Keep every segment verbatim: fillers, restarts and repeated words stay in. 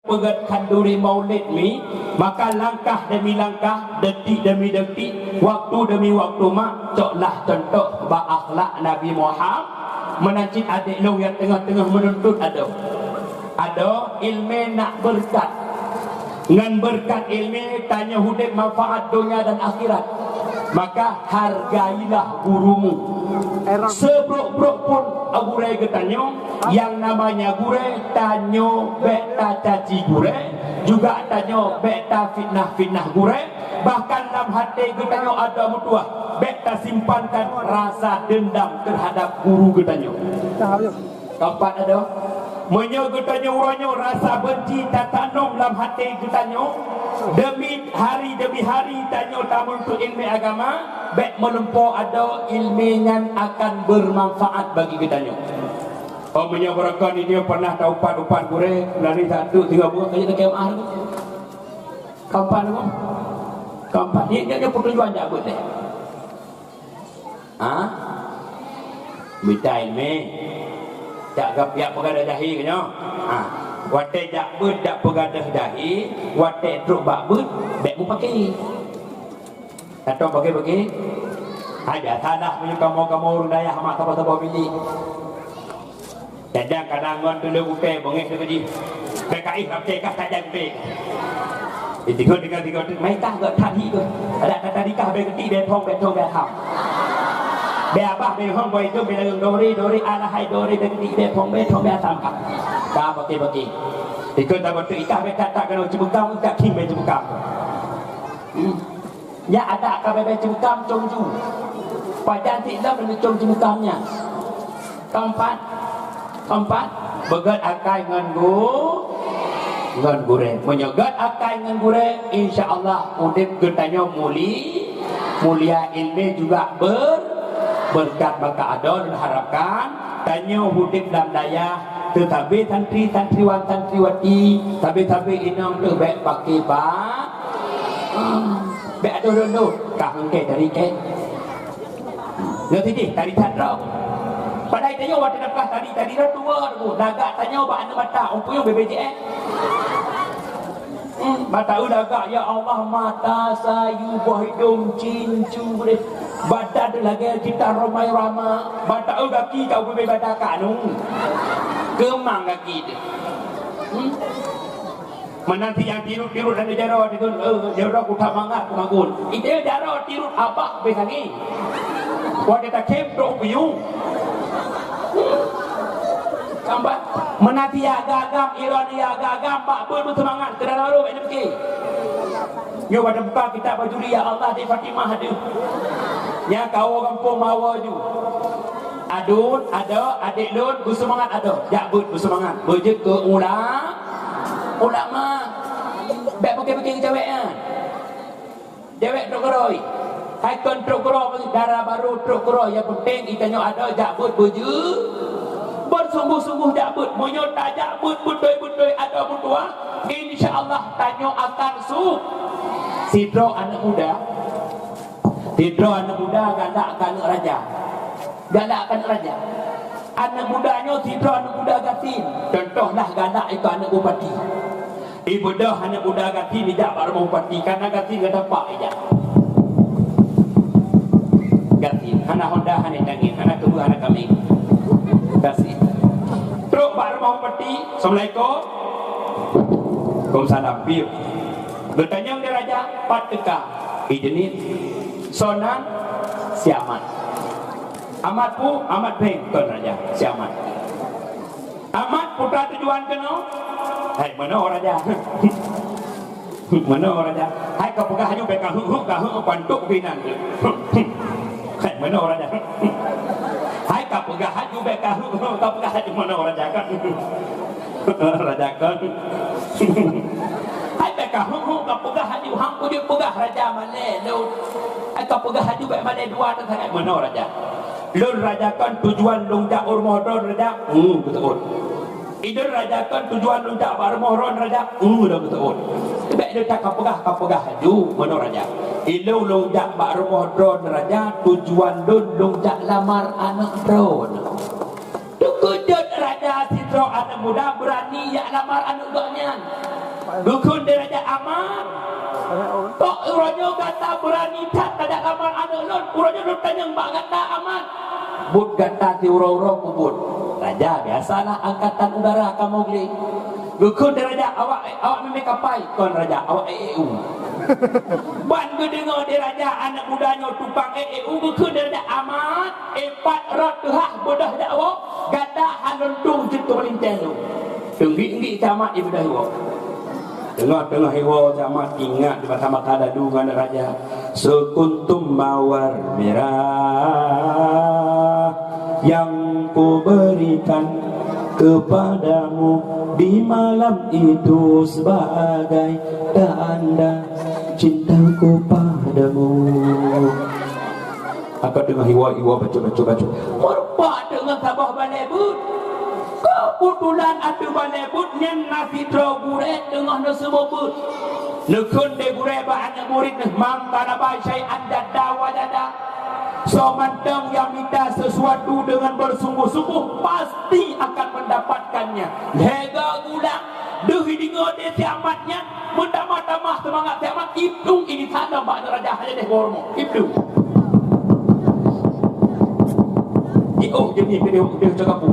Peugét khanduri maulid mi, maka langkah demi langkah, detik demi detik, waktu demi waktu mak, coklah contoh bak akhlak Nabi Muhammad. Meunan cit adék lôn nyang teungoh-teungoh meununtut adoe. Adoe, ileumèe na beureukat. Ngon beureukat ileumèe tanyoe udép manfaat donya dan akhirat. Maka hargailah gurumu. Sebrok-brok pun gurèe geutanyoe, nyang namanya gurèe tanyoe bèk tacaci gurèe, juga tanyoe bèk tafitnah-fitnah gurèe, bahkan lam até geutanyoe adoe meutuwah bèk tasimpankan rasa dendam teuhadap guru geutanyoe. Keumpat adoe, meunyoe geutanyoe uroe nyoe rasa beunci tatanom lam até geutanyoe, demi hari demi hari tanyoe tameunutut ileumèe agama, bèk meulumpoe adoe ileumèe nyan akan beumanfaat bagi geutanyoe. Oh, meunyoe beureukat nyoe pernah taupat-upat gurèe, lari satu tiga buah kali dekat mah. Keumpat, keumpat. Nyoe, nyoe, nyoe peutujuan jak beuet deh. Ha? Mita ileumèe. Jak gap, jak peugadôh jahé nyoe. Ha. Watèe jak beuet, jak peugadôh jahé, watèe trok bak beuet, bèk meupaké. Atau paké-paké? Aja salah meunyoe kamoe-kamoe ureueng dayah mak saboh-saboh bilék. Kadang-kadang ngon tuleueng utée beungéh teuh jih. P K I rab cekah tajak bek. Di tiga, tiga, tiga, tiga, mai kah gak tadi tu. Ada kata nikah bek keutik, bek thong, bek thong, bek ham. Bek abah, bek hong, bek itu, bek lalu dori, dori, alahai dori, bek keutik, bek thong, bek thong, bek asam kah. Ka baki-baki. Ikut tak betul ikah bek tak tak kena cebukam, tak king bek cebukam. Hmm. Nyak adak ka bèe-bèe cungkam cong ju. Pajan sit lom lôn cong cungkam nyan. Keumpat, keumpat, beugét akai ngon gu-, ngon gurée. Meunyoe gét akai ngon gurée, insya Allah udeb geutanyoe muli-, mulia, ileumèe juga ber-, beureukat. Maka adoe lôn harapkan tanyoe udeb lam dayah, teutabi santri-santriwan santriwati, tabi-tabi inong teuh bèk paké ba-, Bèk adoh lôn-lôn, ka hengkée tari kée. Nyoe sideh tari that droe. Padahai tanyoe watèe leupah tari, tari droe dua tu. Lagak tanyoe bak aneuk mata, ôn puyong B P J S. Hmm, mata eu lagak, ya Allah, mata, sayu, boh idong, cincu deh. Badan lagèe kita Rhoma Irama. Mata eu gaki ka ubé badan ka anu. Keumang gaki deh. Hmm. Meunan si nyang tirot-tirot dan jaroe dikeue, eh, jaroe kutak mangat keumagun. Ite jaroe tirot abak beusangi. Watèe takém trok piyu. Kambat. Meunan si ya gagam, iron ya gagam, bak beut beuseumangat, keunan lalu bak neuki. Nyoe pada buka kitab bajuri, ya Allah, di Fatimah deuh. Nya kawo gampông mawa ju. Aduen, adoe, adék lôn, beuseumangat adoe. Jak beuet beuseumangat. Beujeuet keu ula-, ulama. Bèk pike-pike cewek nyan. Cewek trok keurôi. Hai kon trok keurôi, dara barô trok keurôi. Nyang penting, geutanyoe adoe jak beuet beujeuet. Beusungguh-sungguh jak beuet. Meunyoe tajak beuet beutôi-beutôi adoe meutuah, insya Allah tanyoe akan su-, sidroe aneuk muda. Sidroe aneuk muda galak keu aneuk raja. Galak keu aneuk raja. Aneuk muda nyoe sidroe aneuk muda gasien. Contoh lah galak iko aneuk bupati. Ibeudôh aneuk muda gasien ijak bak rumoh bupati, kana gasien gata pak ijak. Gasien, hana honda, hana tanggeng, hana keubeueh, hana kameng. Gasien. Trok bak rumoh bupati, "Assalamualaikum." "Waalaikumsalam." Piep. Geutanyong di raja, "Pat teuka?" "Ijeuniet." "Soe nan?" "Si Amat." "Amat pu?" "Amat Peng." "Kon raja, si Amat." "Amat, peue tujuan keunoe?" "Hai, meunoe raja." "Meunoe raja." "Hai kapeugah haju bèk kaheuek-heuek, kaheuek pantok binan." "Hai, meunoe raja." "Hai kapeugah haju bèk kaheuek-heuek, kapeugah haju meunoe raja kan." Raja kon. Hai bèk kaheuek-heuek kapeugah haju, han kujeuet peugah raja malèe lôn. Hai kapeugah haju bèk malèe dua, na sangat meunoe raja. Lôn raja kon tujuan lôn jak u rumoh droen raja, hmm, beutôi. Ilôn raja kon tujuan lôn jak bak rumoh droen raja, hmm, lôn beutôi. Bèk lôn tak kapeugah, kapeugah haju meunoe raja. Ilôn lôn jak bak rumoh droen raja, tujuan lôn lôn jak lamar aneuk droen. Teukeujot raja sidroe aneuk muda beurani jak lamar aneuk gobnyan. Geukheun lé Raja Amat, "Kok uroe nyoe gata beurani that tajak lamar aneuk lôn? Uroe nyoe lôn tanyong bak gata, Amat." "Buet gata siuroe-uroe kubuet." "Raja, biasalah angkatan udara kamoe gleh." Geukheun lé Raja, "Awak, awak mimé kapai?" "Kon Raja, awak E E U." Ban geudeungoe lé Raja aneuk muda nyoe tukang E E U, geukheun lé Raja, "Amat, eh, pat rot teuhah beudôh jak woe, gata hana lôn tueng jeuet keu meulintèe lôn." Teunggik-nggik Amat ibeudôh woe. Teungoh-teungoh iwoe Amat ingat di mata-mata laju ngon raja, "Sekuntum mawar merah yang kuberikan kepadamu di malam itu sebagai tanda cintaku padamu." Akan teungoh iwoe-iwoe bacut-bacut-bacut. Meurumpok teungoh saboh balèe buet. Keubeutulan ateueh balèe buet nyan na sidroe gurèe teungoh neuseumeubeuet. Neukheun lé gurèe bak aneuk murit neuh, "Man thalaba syai'an jadda wajada." Soe mantong nyang mita sesuatu deungon bersungguh-sungguh, pasti akan mendapatkannya. Lhèe goe gula, deuh ideungoe lé si Amat nyan, meutamah-tamah seumangat si Amat, iplueng ini salam bak aneuk raja hana deh horeumoh. Iplueng. Jiôh jeuet nyan keu deuh, deuh cok kapu.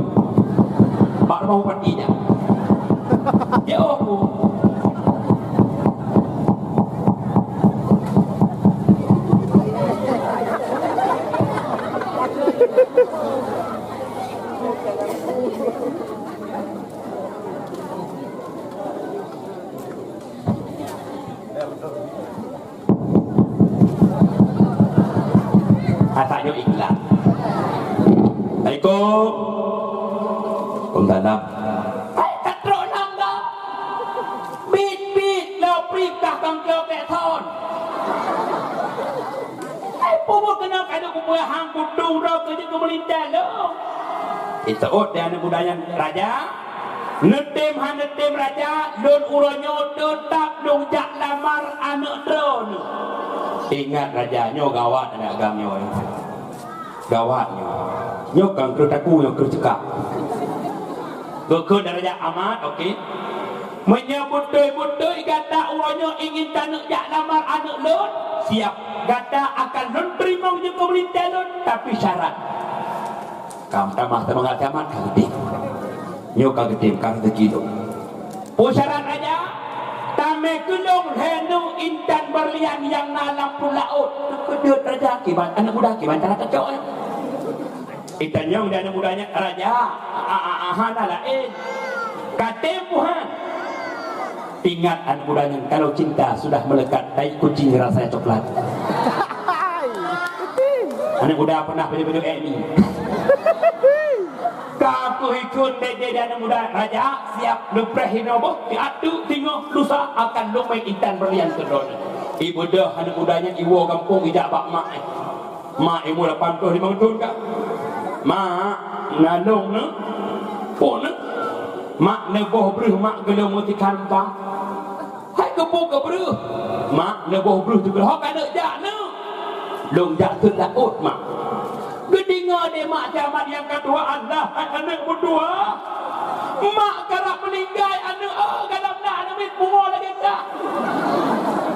Bak rumoh bupati nyan. Jiôh ku. Asa nyoe ikhlas. Assalamualaikum. Waalaikumsalam. Hai, ka trok lam dah. Bit-bit, lo prip kah kang klo kek thon. Hai, peue buet keunoe ka lheueh kupeugah han kutueng droe keu jeuet keu meulintèe lôn. Jiseuôt lé aneuk muda nyan, "Raja, neutem han neutem raja, lôn uroe nyoe teutap lôn jak lamar aneuk droeneuh." Ingat raja, nyoe gawat aneuk agam nyoe. Gawat nyoe. Nyoe kon kreueh takue, nyoe kreueh ceukak. Geukheun lé raja, "Amat, oke. Meunyoe beutôi-beutôi gata uroe nyoe ingin taneuk jak lamar aneuk lôn, siap. Gata akan lôn teurimong jeuet keu meulintèe lôn, tapi syarat." Ka meutamah seumangat Amat, ka geutem. Nyoe ka geutem, ka rezeki lôn. "Peue syarat raja?" "Tamè keu lôn lhèe neu intan beurlian nyang na lam pruet laôt." Teukeujot raja, "Kiban aneuk muda, kiban cara tacok, eh?" Itanyong di aneuk muda nyan, "Raja, a, a, a, hana laén. Ka tem buhan." Ingat aneuk muda nyan, kalau cinta sudah melekat, tai kucing rasanya coklat. Aneuk muda pernah baju-baju Eni. Ka kuhikun dede di aneuk muda, "Raja, siap leupreh inoe boh, di ateueh singoh lusa akan lôn mè intan beurlian keudroe." Ibeudôh aneuk muda nyan iwoe gampông ijak bak mak. Mak imeum lapan ploh limong thon ka. "Mak, na lôn neu?" "Peue neu?" "Mak neuboh breuh mak geulôn meutikhan bang." "Hai keupeue keu breuh?" "Mak neuboh breuh teugeulhok aneuk jak neu." "Lôn jak seuet laôt mak." Geudeungoe lé mak si Amat nyang ka tuha, "Allah, hai aneuk meutuha. Mak karap meuninggai aneuk, oh, galam na aneuk miet pungo lagèe kah.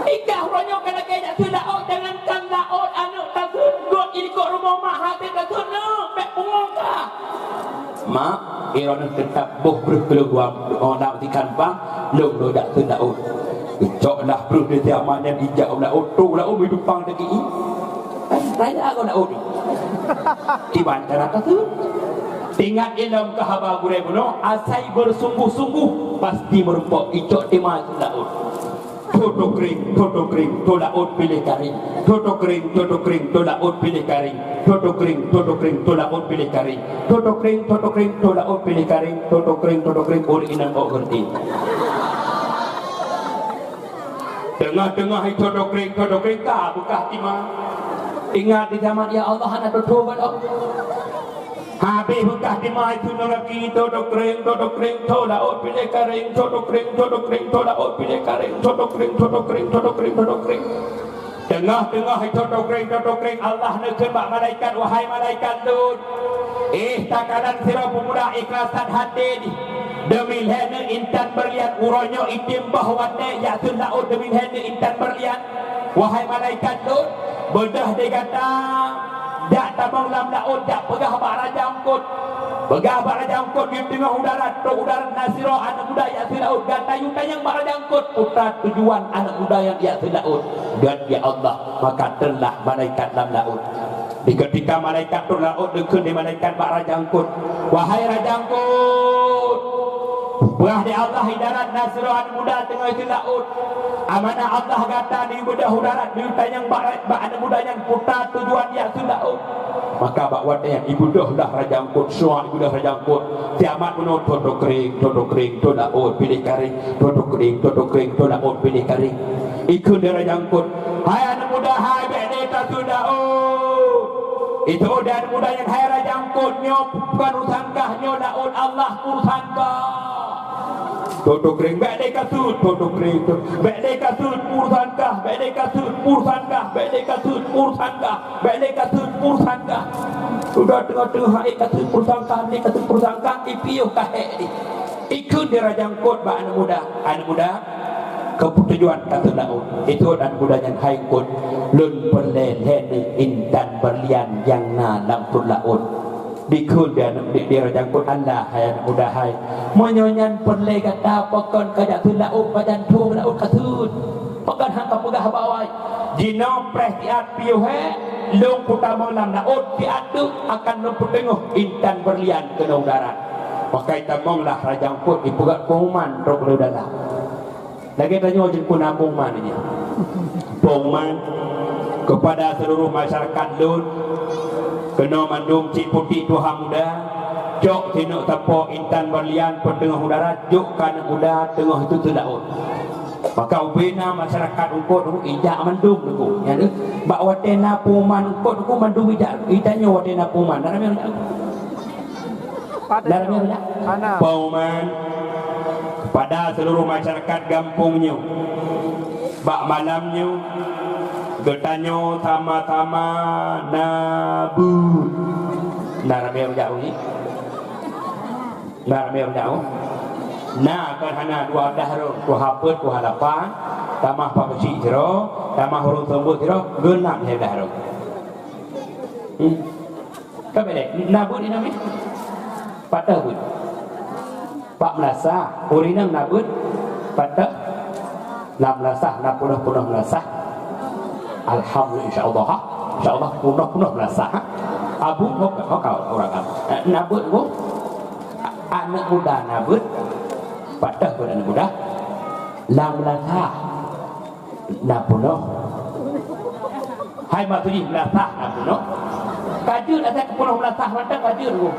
Ikah uroe nyoe ka lagèe jak seuet laôt, jangankan laôt aneuk taseuet, got ilikot rumoh mak hase taseuet neu, bèk pungo kah." "Mak, iroh neu teutap boh breuh keu lôn dua, oh, dak ikan bang, lôn lôn jak seuet laôt." Icok lah breuh di si Amat nyan ijak u laôt, trok u laôt meudupang teuki. Raja kon laôt. Kiban cara taseuet. Ingat ilôn keu haba gurèe bunoe, asai bersungguh-sungguh pasti meurumpok, icok teuma seuet laôt. Tho tho kring, tho tho kring, tho laôt piléh karing. Tho tho kring, tho tho kring, tho laôt piléh karing. Tho tho kring, tho tho kring, tho laôt piléh karing. Tho tho kring, tho tho kring, tho laôt piléh karing. Tho tho kring, tho tho kring, ureueng inong ôk geuti. Teungoh-teungoh hai tho tho kring, tho tho kring, ka beukah teuma. Ingat di zaman, ya Allah, hana tho tho gohlom. Habéh beukah teuma itu neuraki, tho tho kring, tho tho kring, tho laôt piléh karing, tho tho kring, tho tho kring, tho laôt piléh karing, tho tho kring, tho tho kring, tho tho kring, tho tho kring. Teungoh-teungoh itu tho tho kring, tho tho kring, Allah neukheun bak malaikat, "Wahai malaikat Lut, eh, takalon sidroe peumuda ikhlasan haté jih. Demi lhèe neu intan beurlian uroe nyoe item boh watèe jak seuet laôt demi lhèe neu intan beurlian. Wahai malaikat lôn, beudôh di gata jak tamong lam laôt jak peugah bak raja eungkôt. Peugah bak raja eungkôt di teungoh udara, trok udara na sidroe aneuk muda jak seuet laôt, gata yue tanyong bak raja eungkôt peue tujuan aneuk muda nyan jak seuet laôt. Geutanyoe, "Ya Allah," maka trônlah malaikat lam laôt. Di keutika malaikat trok laôt, geukheun lé malaikat bak raja eungkôt, "Wahai raja eungkôt, peugah di Allah idarat na sidroe aneuk muda teungoh seuet laôt. Amanah Allah gata di beudôh udara, di tanyong bak, bak aneuk muda nyan peue tujuan jak seuet laôt." Maka bak watèe nyan ibeudôh lah raja eungkôt, sua ibeudôh raja eungkôt. Tiamat bunoe, "Toto kring, toto kring, toto laôt, piléh karéng, toto kring, toto kring, toto laôt, piléh karéng." Ikheun lé raja eungkôt, "Hai aneuk muda hai, bèk deh ka seuet laôt." Itu dan muda nyang hai raja eungkôt, nyoe bukan urusan kah, nyoe laôt Allah urusan kah. Toto kring, bèk deh ka seuet, toto kring, to-, bèk deh ka seuet urusan kah, bèk deh ka seuet urusan kah, bèk deh ka seuet urusan kah, bèk deh ka seuet urusan kah. Sudah teungoh-teungoh hai ka seuet urusan kah, bèk deh ka seuet urusan kah, ipiôh ka hék deh. Ikheun lé raja eungkôt bak aneuk muda, "Aneuk muda, keupeue tujuan ka seuet laôt?" Itu aneuk muda nyan, "Hai eungkôt, lôn peureulèe lhèe neu intan beurlian nyang na lam pruet laôt." Dikheun lé aneuk, lé, lé raja eungkôt, "Alah hai aneuk muda hai, meunyoe nyan peureulèe gata, pakon ka jak seuet laôt, pajan thôn laôt ka seuet? Pakon han ka peugah bak awai? Jinoe preh siat piôh hék, lôn kutamong lam laôt, siat teuk akan lôn peuteungoh intan beurlian keunoe darat." Maka itamonglah raja eungkôt, ipeugöt pengumuman trok lé dalam. Lagèe tanyoe jeuet peue na pengumuman nyan. Pengumuman kepada seluruh masyarakat lôn, keunoe mandum cit putéh tuha muda, cok sineuk sapo intan beurlian peuteungoh udara, jok keu aneuk muda teungoh seuet laôt. Maka ubé na masyarakat eungkôt ijak mandum teungku. Nyan deuh, bak watèe na pengumuman eungkôt teungku mandum ijak, itanyoe watèe na pengumuman. Na ramè ijak? Pada Dalam nyoe, nyoe, hana. Pengumuman kepada seluruh masyarakat gampông nyoe. Bak malam nyoe, geutanyoe sama-sama na beuet. Na ramè rujak uji? Na ramè rujak uji? Na, kon hana, dua blah rhung, tuha peuet, tuha lapan, tamah pameusik sidroe, tamah ureueng seumeubeuet sidroe, geunap lhèe blah rhung. Hmm. Ka bèk lé, na beuet inong nyoe? Pat teuh beuet? Pat meulasah. Ureueng inong na beuet? Pat teuh? Lam meulasah, na peunoh-peunoh meulasah. Alhamdulillah, insya Allah, ha. Insya Allah, peunoh-peunoh meulasah, ha. Abu, ho, ho, kau urang kamu. Eh, na beuet, Bu? A-, aneuk muda na beuet? Pat teuh beuet aneuk muda? Lam meulasah. Na peunoh. Hai mak tujoh blah sah na peunoh. Ka jeuet asai keu peunoh blah sah mantong ka jeuet, Bu.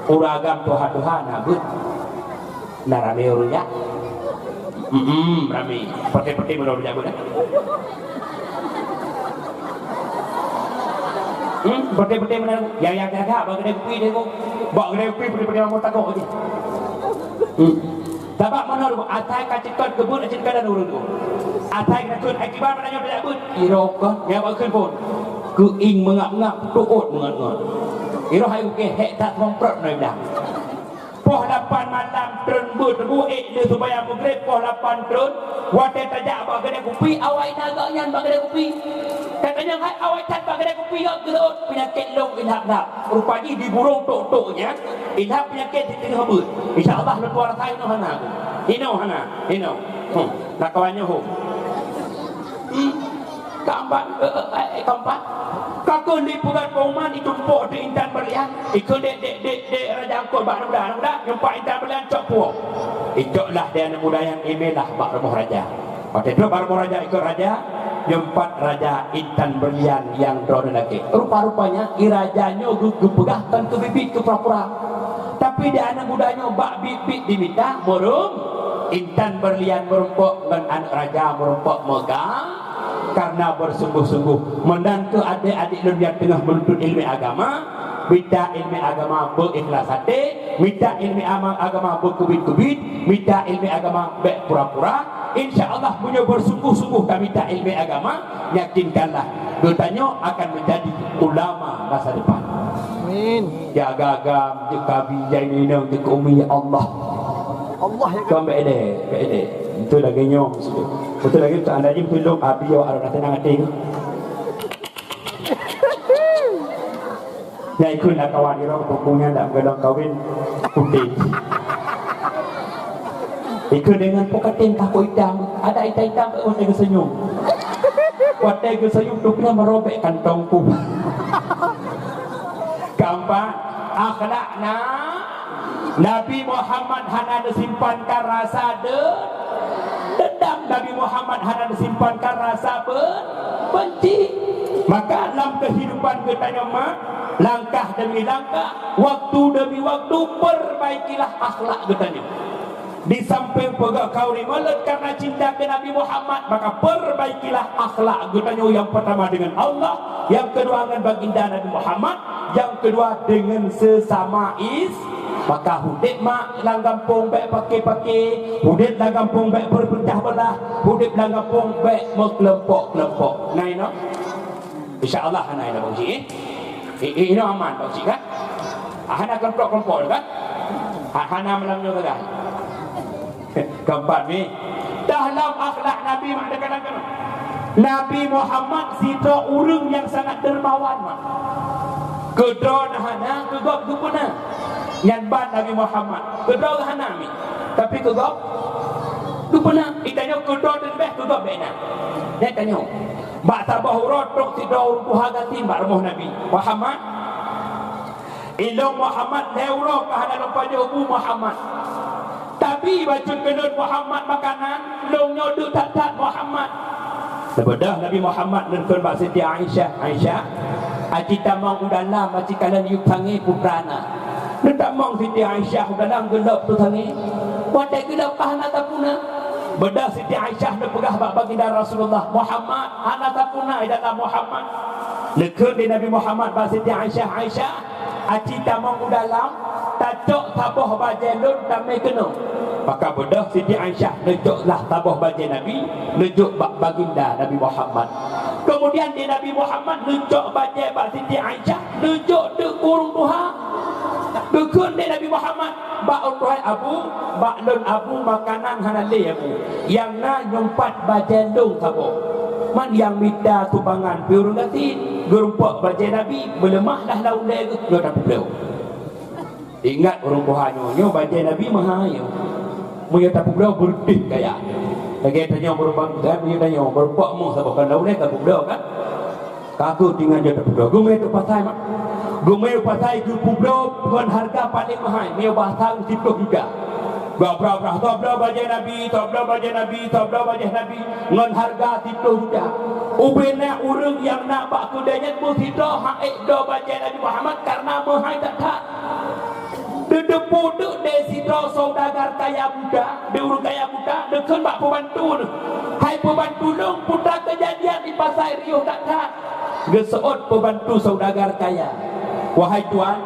Ureueng agam tuha-tuha na beuet. Na ramè ureueng jak. Hmm, ramè. Peuté-peuté meunoh ureueng jak beuet, eh. Hmm, peuté-peuté meunoh. Nyang, nyang jaga bak keudè kupi deh, Bu. Bak keudè kupi peuté-peuté mampu tagok jih. Hmm. Sabab meunoe asai ka ceukot keu beuet, aci teukadan ureueng tu. Asai ka ceukot akibat meunan nyoe tajak beuet, iroh kah nyang bak kheun phôn. Keuieng meungap-ngap, teuôt meungot-ngot. Iroh hai ukèe hék that seumprot meunan i blang. Poh lapan malam treun beuet, bu ék lé seumayang Maghrib, poh lapan treun, watèe tajak bak keudè kupi, awai na gobnyan bak keudè kupi. Ka tanyong hai awai that bak keudè kupi, gobnyan geuseuôt peunyakét lôn ilham-ilham. Rupa jih di burông tok-tok nyan, ilham peunyakét di teungoh beuet. Insya Allah, lôn tuan rasa inoe hana. Inoe hana, inoe. Hmm. Lakoe nyoe hom. Hmm. Keempat, eh, eh, eh, keempat. Ka keuh dipeugah pengumuman, itumpok di intan berlian. Ikut dek, dek, dek, dek raja angkot bak aneuk muda, aneuk muda, nyumpat intan berlian cok puwoe. Icoklah di aneuk muda nyan, imèlah bak rumoh raja. Watèe trok bak rumoh raja, ikot raja, nyumpat raja intan berlian nyang droeneuh lakèe. Rupa-rupanya, i raja nyoe geu-, geupeugah kon keu biet-biet, keu pura-pura. Tapi di aneuk muda nyoe bak biet-biet dimita, meurum, intan berlian meurumpok ngon aneuk raja meurumpok meuga, karena bersungguh-sungguh. Meunan keuh adék-adék lôn nyang teungoh meununtut ileumèe agama, mita ileumèe agama beu-ikhlas até, mita ileumèe ama-, agama beukeubiet-keubiet, mita ileumèe agama bèk pura-pura. Insya Allah, meunyoe beusungguh-sungguh tamita ileumèe agama, yakinkanlah, geutanyoe akan menjadi ulama masa depan. Amin. Ya agam-agam, jeuet keu abi, ya inong-inong, jeuet keu umi, ya Allah. Kon bèk édék, bèk édék. Itu lagèe nyoe maksud. Beutôi lagèe tu anda jih tulông abi awak arah nasé nang até. Nyan ikheun na kawan irong buku nyan dak meugadang kawin putéh. Ikheun dengan pokatin takut itam, ada itam-itam watèe geuseunyum. Watèe geuseunyum tu pih meurobek kantong pu. Keempat, akhlakna Nabi Muhammad hana disimpankan rasa de-, dendam. Nabi Muhammad hana disimpankan rasa be-, benci. Maka lam kehidupan geutanyoe ma, langkah demi langkah, waktu demi waktu, perbaikilah akhlak geutanyoe. Di samping peugah kauri meulet karena cinta ke Nabi Muhammad, maka perbaikilah akhlak geutanyoe, yang pertama dengan Allah, yang kedua dengan baginda Nabi Muhammad, yang kedua dengan sesama is-, maka udép mak lam gampông bèk paké-paké, udép lam gampông bèk berpecah belah, udép lam gampông bèk meukelompok-kelompok. Nah, inoe. Insya Allah hana inoe Bang Cik, eh. Eh, eh, inoe aman Bang Cik kan? Ah, hana kelompok-kelompok kan? Ha-, hana malam nyoe sagai. Keempat ni, dalam akhlak Nabi mak dekat-dekat. Nabi Muhammad sidroe ureueng nyang sangat dermawan mak. Keudroe na hana, keu gob geupeuna. Nyan ban Nabi Muhammad. Keudroe hana mi. Tapi keu gob geupeuna. Itanyoe keudroe teuleubeh, keu gob bèk na. Nyan tanyoe. Bak saboh uroe trok sidroe ureueng tuha gasien bak rumoh Nabi Muhammad. Ilôn Muhammad lhèe uroe ka hana lôn pajoh bu Muhammad. Tapi bacut keu lôn Muhammad makanan, lôn nyoe deuk that-that Muhammad. Neubeudôh Nabi Muhammad neukheun bak Siti Aisyah, "Aisyah, aci tamong u dalam, aci kalon yub tangé putra na." Neutamong Siti Aisyah u dalam geulop tu tangé. Watèe geulop ka hana tapuna. Beudôh Siti Aisyah neupeugah bak baginda Rasulullah, "Muhammad, hana tapuna i dalam Muhammad." Neukheun lé Nabi Muhammad bak Siti Aisyah, "Aisyah, aci tamong u dalam, tacok saboh bajèe lôn tamé keunoe." Maka beudôh Siti Aisyah neucok lah saboh bajèe Nabi, neujok bak baginda Nabi Muhammad. Keumudian di Nabi Muhammad neucok bajèe bak Siti Aisyah, neujok teuk keu ureueng tuha. Geukheun lé Nabi Muhammad, "Bak ureueng tuha Abu, bak lôn Abu makanan hana lé Abu. Nyang na nyoe pat bajèe lôn saboh." Man nyang mita sumbangan pih ureueng gasien, geurumpok bajèe Nabi, meuleumah lah lam ulèe geuh, nyoe tapeubloe. Ingat ureueng tuha nyoe, nyoe bajèe Nabi meuhai nyoe. Meunyoe tapeubloe beureutéh kaya. Lagèe tanyoe ureueng bansa, meunyoe tanyoe geurumpok moh saboh kon lam ulèe ka peubloe kan? Ka keuh tinggai nyoe tapeubloe. Geumè teuk pasai mak. Geumè pasai geupeubloe ngon hareuga paleng meuhai, meunyoe bahasa siploh juta. Bra-bra-bra, soe bloe bajèe Nabi, soe bloe bajèe Nabi, soe bloe bajèe Nabi, ngon hareuga siploh juta. Ubé na ureueng nyang na bak keudè nyan meusidroe han ék bloe bajèe Nabi Muhammad kareuna meuhai that-that. Teuteupeue teuk lé sidroe saudagar kaya buta, lé ureueng kaya buta, neukheun bak peubantu neuh, "Hai peubantu lôn, peue teuma keujadian di pasai riôh that-that?" Geuseuôt peubantu saudagar kaya, "Wahai tuan,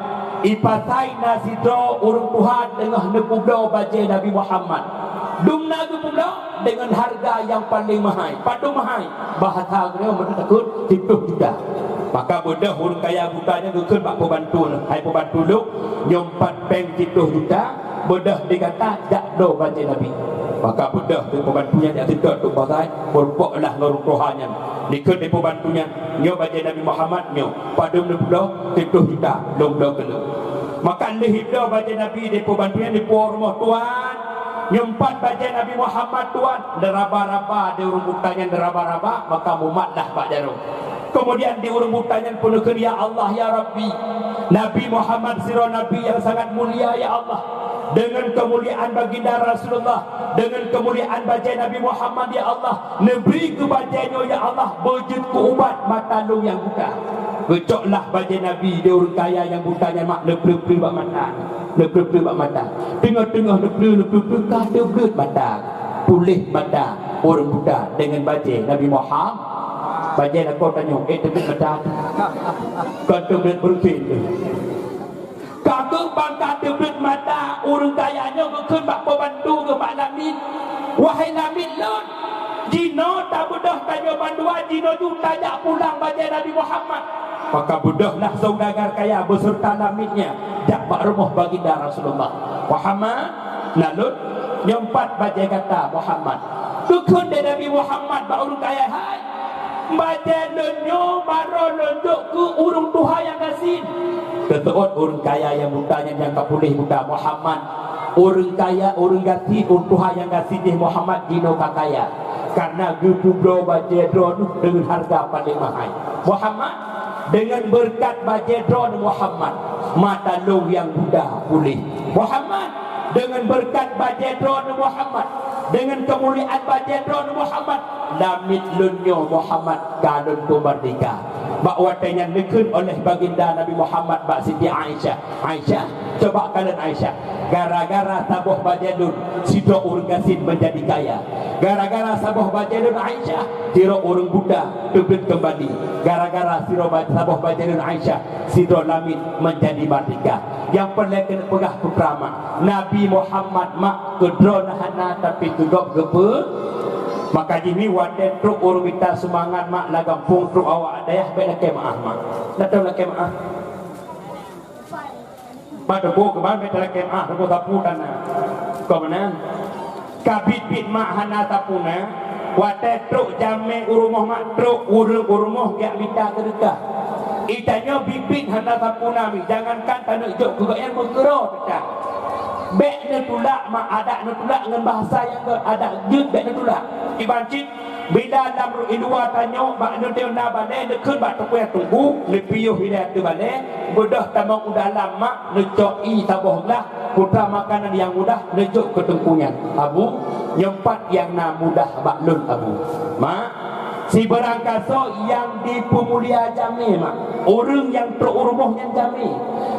i pasai na sidroe ureueng tuha teungoh neupeubloe bajèe Nabi Muhammad. Dum na geupeubloe deungon hareuga nyang paleng meuhai." Padum meuhai? Bahasa geutanyoe meunan takheun siploh juta. Maka beudôh ureueng kaya buta nyan geukheun bak peubantu, "Hai peubantu lôn, nyoe pat péng siploh juta, beudôh di gata jak bloe bajèe Nabi." Maka beudôh teuk peubantu nyan jak seutôt teuk pasai, beureumpok lah ngon ureueng tuha nyan. Dikheun lé peubantu nyan, "Nyoe bajèe Nabi Muhammad nyoe, padum neubloe?" "Siploh juta, lôn bloe keu lôn." Maka lheuh jibloe bajèe Nabi lé peubantu nyan, jipuwoe rumoh, "Tuan, nyoe pat bajèe Nabi Muhammad, Tuan." Neuraba-raba di ureueng buta nyan, neuraba-raba, maka mumat lah bak jaroe. Keumudian di ureueng buta nyan peuneukheun, "Ya Allah, ya Rabbi, Nabi Muhammad sidroe nabi nyang sangat mulia, ya Allah. Deungon keumuliaan baginda Rasulullah, deungon keumuliaan bajèe Nabi Muhammad, ya Allah, neubri keu bajèe nyoe, ya Allah, beujeuet keu ubat mata lôn nyang buta." Geucok lah bajèe Nabi di ureueng kaya nyang buta nyan mak, neupeue-peue bak mata. Neupeue-peue bak mata. Teungoh-teungoh neupeue, neupeue-peue ka teubleuet mata. Puléh mata ureueng buta deungon bajèe Nabi Muhammad. Bajèe lakoe tanyoe, eh, teubleuet mata. Kon teubleuet beureusin teuh. Ka keuh ban ka teubleuet mata ureueng kaya nyoe geukheun bak peubantu geuh bak lamiet, "Wahai lamiet lôn, jinoe tabeudôh tanyoe bandua, jinoe ju tajak pulang bajèe Nabi Muhammad." Maka beudôh lah saudagar kaya beuseureuta lamiet nyan jak bak rumoh baginda Rasulullah. "Muhammad, na lôn." Nyoe pat bajée gata Muhammad. Geukheun lé Nabi Muhammad bak ureuëng kaya, "Hai, bajée lôn nyoe barô lôn jok keu ureuëng tuha nyang gasien." Teuteuôt ureuëng kaya nyang buta nyan nyang ka puléh buta, "Muhammad, ureuëng kaya, ureuëng gasien, ureuëng tuha nyang gasien jih Muhammad jinoe ka kaya, kareuna geupeubloe bajée droeneuh deungon hareuga paleng mahai. Muhammad, deungon beureukat bajée droeneuh Muhammad, mata lôn nyang buta puléh. Muhammad, deungon beureukat bajée droeneuh Muhammad, deungon keumuliaan bajée droeneuh Muhammad, lamiet lôn nyoe Muhammad ka lôn peumeurdeka." Bak watée nyan neukheun oleh baginda Nabi Muhammad bak Siti Aisyah, "Aisyah, coba kalon Aisyah, gara-gara saboh bajée lôn, sidroe ureuëng gasien meunjadi kaya. Gara-gara saboh bajée lôn Aisyah, sidroe ureuëng buta teubiet keumbali. Gara-gara sidroe ba-, saboh bajée lôn Aisyah, sidroe lamiet meunjadi meurdeka." Nyang peureulée keuneuk peugah putra mak, Nabi Muhammad mak keu droeneuh hana, tapi keu gob geupeu. Maka jih nyoe watée trok ureuëng mita sumbangan mak lam gampông, trok awak dayah, bék lakée meuáh mak. Dak tahu lakée meuáh. Mak teupeue keuban bék lakée meuáh, teupeue sapeue tan na. Kon meunan. Ka biet-biet mak hana sapeue na, watée trok jamé u rumoh mak, trok ureuëng u rumoh geujak mita seudeukah. Geutanyoe biet-biet hana sapeue na mi, jangankan taneuk jok keu gobnyan, meukeurô teuka. Bék neutulak mak, adak neutulak ngon bahasa nyang gét, adak jeuet bék neutulak. Kiban cit, bila lam ru-, i luwa tanyoe bak neuteuh na balée, neukheun bak teupeu nyang teungku, neupiôh ilée ateueh balée, beudôh tamong u dalam mak, neucok ié saboh glah, putra makanan nyang mudah neujok keu teungku nyan. "Abu, nyoe pat nyang na mudah bak lôn, Abu." Mak, sibeurangkasoe nyang dipeumulia jamé mak, ureuëng nyang trok u rumoh nyan jamé.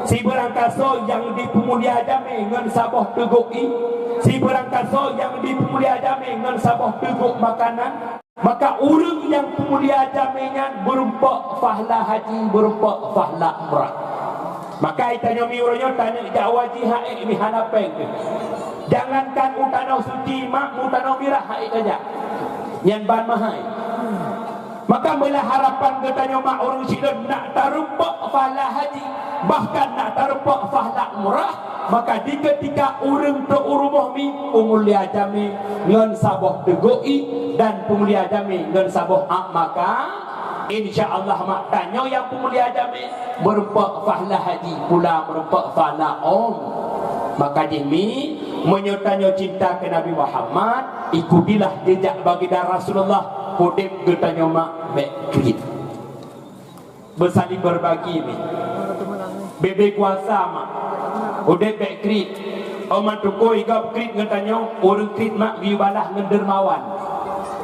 Sibeurangkasoe nyang dipeumulia jamé ngon saboh teugok ié. Sibeurangkasoe nyang dipeumulia jamé ngon saboh teugok makanan. Maka ureuëng nyang peumulia jamé nyan beureumpok pahla haji, beureumpok pahla umrah. Maka geutanyoe mi uroe nyoe taneuk jak haji, hai mi hana péng teuh. Jangankan u Tanoh Suci mak, u Tanoh Mirah hai tajak. Nyan ban mahai. Maka meulah harapan geutanyoe mak ureuëng sidroe nak tareumpok pahla haji, bahkan nak tareumpok pahla umrah. Maka dikeutika ureuëng trok u rumoh mi, peumulia jamé ngon saboh teugok ié dan peumulia jamé ngon saboh ak, maka insya Allah mak tanyoe nyang peumulia jamé beureumpok pahla haji, pula beureumpok pahla um. Maka jih mi, meunyoe tanyoe cinta keu Nabi Muhammad, ikutilah jejak baginda Rasulullah, udeb geutanyoe mak bék kriet. Beusaling beurbagi mi. Bebe kuasa mak. Udeb bék kriet. Oma tukoe i gob kriet ngon tanyoe, ureuëng kriet mak geuyue balaih ngon dermawan.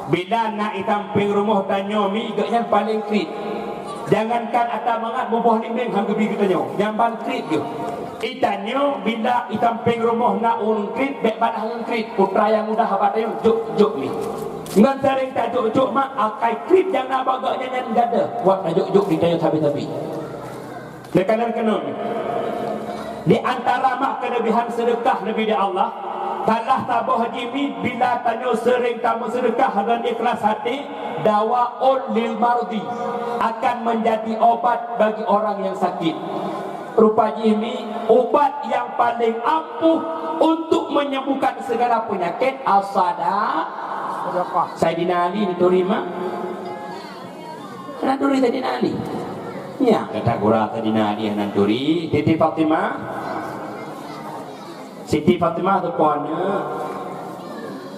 Bila na i sampéng rumoh tanyoe mi, gobnyan paleng kriet. Jangankan ata mangat, buboh limeng han geubi geutanyoe, nyan ban kriet geuh. I tanyoe bila i sampéng rumoh na ureuëng kriet, bék balaih ngon kriet. Putra nyang mudah bak tanyoe, jok-jok mi. Ngon seuréng tajok-jok mak, akai kriet nyang na bak gobnyan nyan gadôh, wat tajok-jok di tanyoe sabe-sabe. Neukalon keunoe, di antara mak keulebihan seudeukah neubi di Allah, salah saboh jih mi bila tanyoe seuréng tameuseudeukah ngon ikhlas hati, dawaun lil mardi, akan menjadi obat bagi orang yang sakit. Rupa jih mi ubat nyang paleng ampuh untuk menyembuhkan segala penyakit, as-sadaqah. Saidina Ali neuturi mak. Hana turi Saidina Ali. Nya, gata gura Saidina Ali hana turi. Siti Fatimah. Siti Fatimah teupeue aneuk.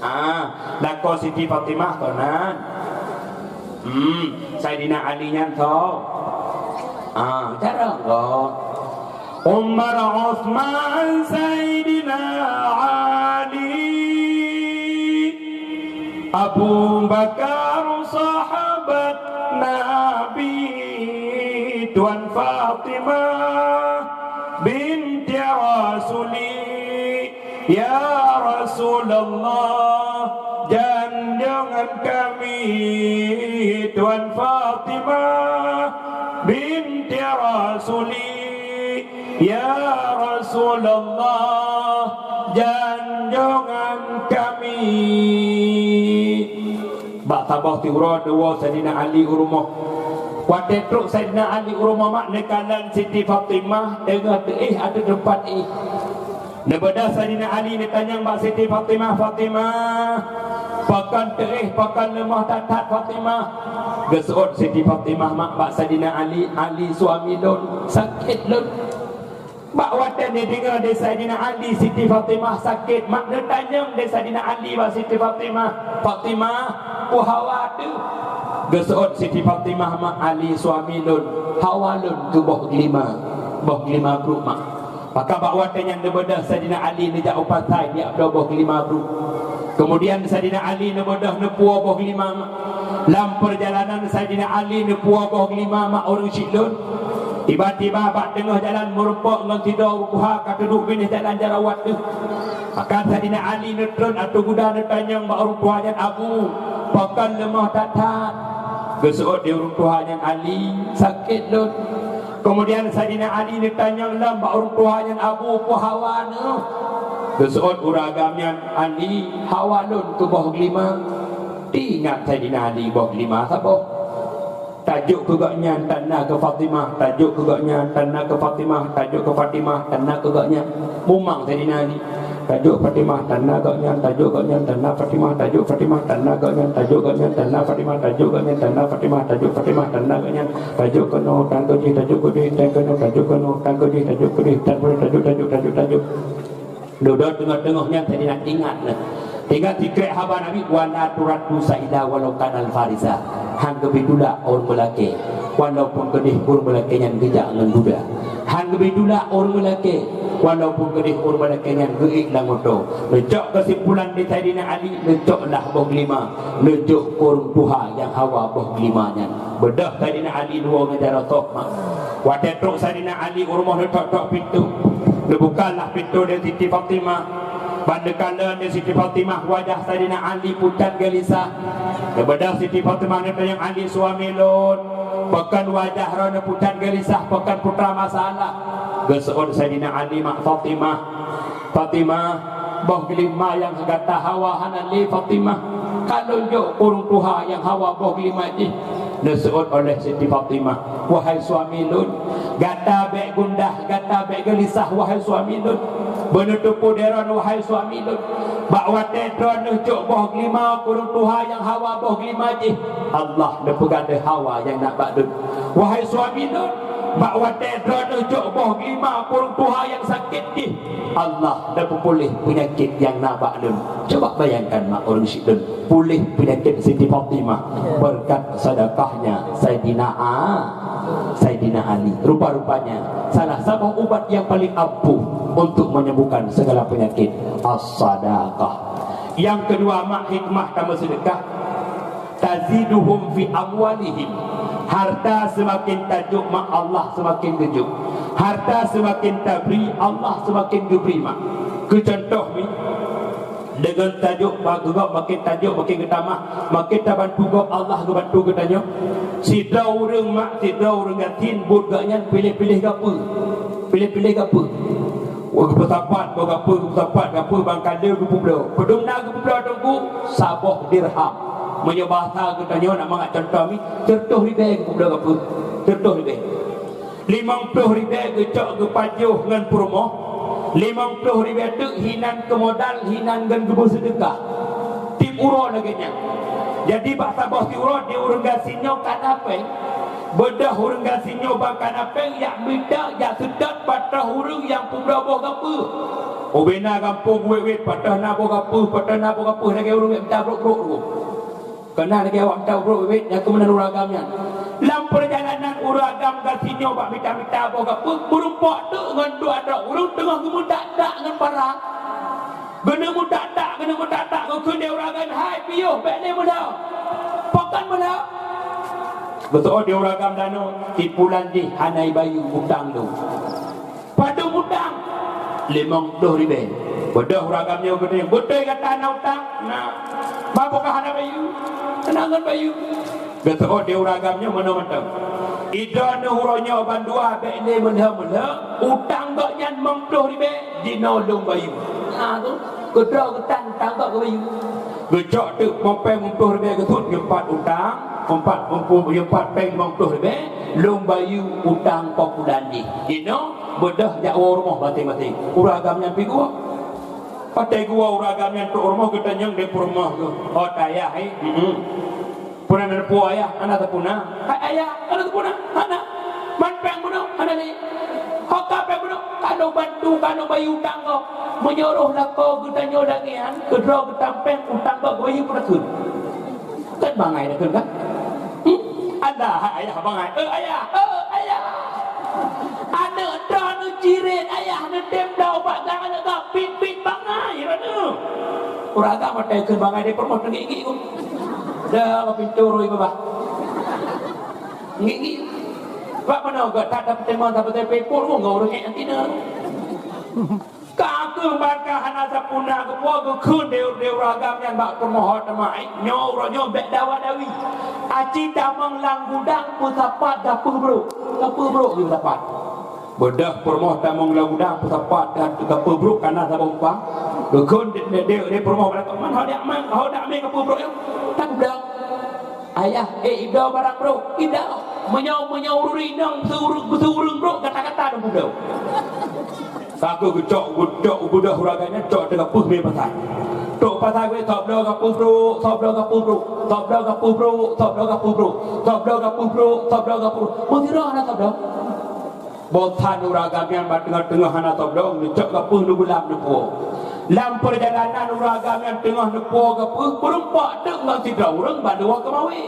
Ah, lakoe Siti Fatimah kon nan. Hmm, Saidina Ali nyan tho. Ah, cara Allah. Umar, Utsman, Saidina Ali, Abu Bakar, sahabat Nabi, Tuan Fatimah binti Rasuli, ya Rasulullah, janjongan kami, Tuan Fatimah binti Rasuli, ya Rasulullah, janjongan kami. Bak saboh tiuroe neuwoe Saidina Ali u rumoh. Watée trok Saidina Ali u rumoh mak, neukalon Siti Fatimah teungoh teuéh ateueh teumpat éh. Neubeudôh Saidina Ali, neutanyong bak Siti Fatimah, "Fatimah, pakon teuéh, pakon leumoh that-that Fatimah?" Geuseuôt Siti Fatimah mak bak Saidina Ali, "Ali suami lôn, sakét lôn." Bak watée neudeungoe di Saidina Ali Siti Fatimah sakét, mak neutanyong di Saidina Ali bak Siti Fatimah, "Fatimah, peue hawa teuh?" Geuseuôt Siti Fatimah mak, "Ali suami lôn, hawa lôn keu boh geulima, boh geulima brôk mak." Maka bak watée nyan neubeudôh Saidina Ali neujak u pasai neujak bloe boh geulima brôk. Keumudian Saidina Ali neubeudôh neupuwoe boh geulima mak. Lam peurjalanan Saidina Ali neupuwoe boh geulima mak ureuëng syiek lôn, tiba-tiba bak teungoh jalan meurumpok ngon sidroe ureuëng tuha ka teuduek binéh jalan jarawat teuh. Maka Saidina Ali neutron ateueh kuda neutanyong bak ureuëng tuha nyan, "Abu, pakon leumoh that-that?" Geuseuôt di ureuëng tuha nyan, "Ali, sakét lôn." Keumudian Saidina Ali neutanyong lom bak ureuëng tuha nyan, "Abu, peue hawa neuh?" Geuseuôt ureuëng agam nyan, "Ali, hawa lôn keu boh geulima." Teuingat Saidina Ali boh geulima saboh. Tajok keu gobnyan tan na keu Fatimah, tajok keu gobnyan tan na keu Fatimah, tajok keu Fatimah tan na keu gobnyan. Mumang Saidina Ali. Tajok Fatimah tan na gobnyan, tajok gobnyan tan na Fatimah, tajok Fatimah tan na gobnyan, tajok gobnyan tan na Fatimah, tajok gobnyan tan na Fatimah, tajok Fatimah tan na gobnyan. Tajok keunoe tan keu jih, tajok keu jih tan keunoe, tajok keunoe tan keu jih, tajok keu jih tan keunoe, tajok, tajok, tajok, tajok. Dudoe teungoh-teungoh nyan Saidina ingat na. Ingat sikrek haba Nabi, "Wala turaddu saida walau kana farisa." Han geubri tulak ureuëng meulakée, walaupun keudeh ureuëng meulakée nyan geujak ngon guda. Han geubri tulak ureuëng meulakée, walaupun keudeh ureuëng meulakée nyan geuék lam moto. Neucok keusimpulan di Saidina Ali, neucok lah boh geulima, neujok keu ureuëng tuha nyang hawa boh geulima nyan. Beudôh Saidina Ali luwoe ngon jaroe soh mak. Watée trok Saidina Ali u rumoh neutok-tok pintoe. Neubuka lah pintoe lé Siti Fatimah. Ban neukalon lé Siti Fatimah wajah Saidina Ali pucat geulisah. Neubeudôh Siti Fatimah neutanyong, "Ali suami lôn, pakon wajah droeneuh pucat geulisah, pakon peue masalah?" Geuseuôt Saidina Ali mak Fatimah, "Fatimah, boh geulima nyang gata hawa hana lé Fatimah. Ka lôn jok ureuëng tuha nyang hawa boh geulima jih." Neuseuôt oleh Siti Fatimah, "Wahai suami lôn, gata bék gundah, gata bék geulisah, wahai suami lôn. Beuneuteupeu droeneuh, wahai suami lôn. Bak watée droeneuh jok boh geulima keu ureuëng tuha nyang hawa boh geulima jih, Allah neupeugah deuh hawa nyang na bak lôn. Wahai suami lôn, bak watée droeneuh jok boh geulima keu ureuëng tuha nyang sakét jih, Allah neupeupuléh peunyakét nyang na bak lôn." Coba bayangkan mak ureuëng syiek lôn, puléh peunyakét Siti Fatimah berkat sedekahnya Saidina A-, Saidina Ali. Rupa-rupanya salah saboh ubat nyang paléng ampuh untuk menyembuhkan segala penyakit, as-sadaqah. Nyang keudua mak hikmah tameuseudeukah, taziduhum fi amwalihim. Harta seumaken tajok mak, Allah seumaken geujok. Harta seumaken tabri, Allah seumaken geubri mak. Keu cuntoh mi, deungon tajok bak gob, maken tajok maken geutamah, maken tabantu gob, Allah geubantu geutanyoe. Sidroe ureuëng mak, sidroe ureuëng gasien buet gobnyan piléh-piléh gapeue. Piléh-piléh gapeue. Wah, geupeusapat boh gapeue, geupeusapat gapeue ban ka lheueh geupeubloe. Peudum na geupeubloe teungku? Saboh dirham. Meunyoe bahasa geutanyoe nak mangat cuntoh mi, sireutoh ribée geupeubloe gapeue. Sireutoh ribée. Limong ploh ribée geucok geupajoh ngon peurumoh. Limong ploh ribée teuk hinan keu modal, hinan ngon geupeuseudeukah. Tieb uroe lagée nyan. Jadi bak saboh siuroe di ureuëng gasien nyoe ka na péng. Beudôh ureuëng gasien nyoe ban ka na péng, jak mita, jak seutôt patroh ureuëng nyang peubloe boh gapeue. Ubena gampông wét-wét patroh na boh gapeue, patroh na boh gapeue lagée ureuëng mita brok-brok tu. Keunan lagée awak mita brok wét-wét nyang keumeunang ureuëng agam nyan. Lam peurjalanan ureuëng agam gasien nyoe bak mita-mita boh gapeue, meurumpok teuk ngon dua droe ureuëng teungoh geumeudak-dak ngon parang. Geuneuk meudak-dak, geuneuk meudak-dak, geukheun lé ureuëng agam, "Hai piôh, bék lé meulhö." "Pakon meulhö?" Geuseuôt di ureuëng agam, "Nano, sipulan jih hana ibayeue utang lôn." "Padum utang?" "Limong ploh ribée." Beudôh ureuëng agam nyoe geuneuk, "Beutôi gata na utang?" "Na." "Bah, pakon hana bayeue?" "Hana ngon bayeue." Geuseuôt di ureuëng agam nyoe meunoe mantong, "Idroeneuh uroe nyoe bandua bék lé meulhö-meulhö, utang gobnyan limong ploh ribée jinoe lôn bayeue." Na tu, keudroe geutan utang gob geubayeue. Geucok teuk péng limong ploh ribée geusut, "Nyoe pat utang, empat, empat péng limong ploh ribée, lôn bayeue utang poh bulan jih. Jinoe Beudôh jak woe rumoh maséng-maséng. Ureueng agam nyan pi geuwoe. Watèe geuwoe ureueng agam nyan trok rumoh, geutanyong di peurumoh geuh. Oh, tayah, eh? Hmm. Peue na neupeu ayah, hana teupeu na. Hai ayah, hana teupeu na. Hana. Man péng bunoe, hana lé. Ho ka péng bunoe, ka lôn bantu, ka lôn bayeue utang gob. Meunyoe roh lakoe geutanyoe lagèe nyan, keudroe geutampéng utang gob geubayeue peue takheun. Kan bangai takheun kan? Hmm? Alah, hai ayah bangai. Eh, ayah, eh, ayah. Aneuk droeneuh cirét, ayah neutem bloe bak gang aneuk gob, pit-pit bangai droeneuh. Ureueng agam watèe kheun bangai di peurumoh teungiek-ngiek. Dah bak pintoe rui babah. Ngiek-ngiek. Bak manoe gata tapeuteumé, tapeuteumé pipon ngon ureueng ngiek anti na. Ka keuh ban ka hana sapeue na geupeue, geukheun di, di ureueng agam nyan bak peurumoh teuma, "Eh, nyoe uroe nyoe bèk dawa-dawi. Aci tamong lam gudang peusapat gapeuh brok." Gapeuh brok geusapat. Beudôh peurumoh tamong lam gudang peusapat gapeuh brok kana saboh umpang. Geukheun di, di, di, di peurumoh bak lakoe, "Man ho dak man, ho dak mé gapeuh brok nyoe?" Tan gudang. Ayah, eh, ibloe barang brok, ibloe. Meunyoe, meunyoe ureueng inong siureueng, siureueng brok, gata-gata dong peubloe. Ka keuh geucok, geucok, geubeudôh ureueng agam nyan, cok teugapeuh mé pasai. Trok pasai wéh, sok bloe gapeuh brok, sok bloe gapeuh brok, sok bloe gapeuh brok, sok bloe gapeuh brok, sok bloe gapeuh brok, sok bloe gapeuh brok. Meusidroe hana sok bloe. Bosan ureueng agam nyan bak teungoh-teungoh hana todong, neucok gapeuh neubeulam neupuwoe. Lam peurjalanan ureueng agam nyan teungoh neupuwoe gapeuh, beureumpok teuk ngon sidroe ureueng ban neuwoe keumawé.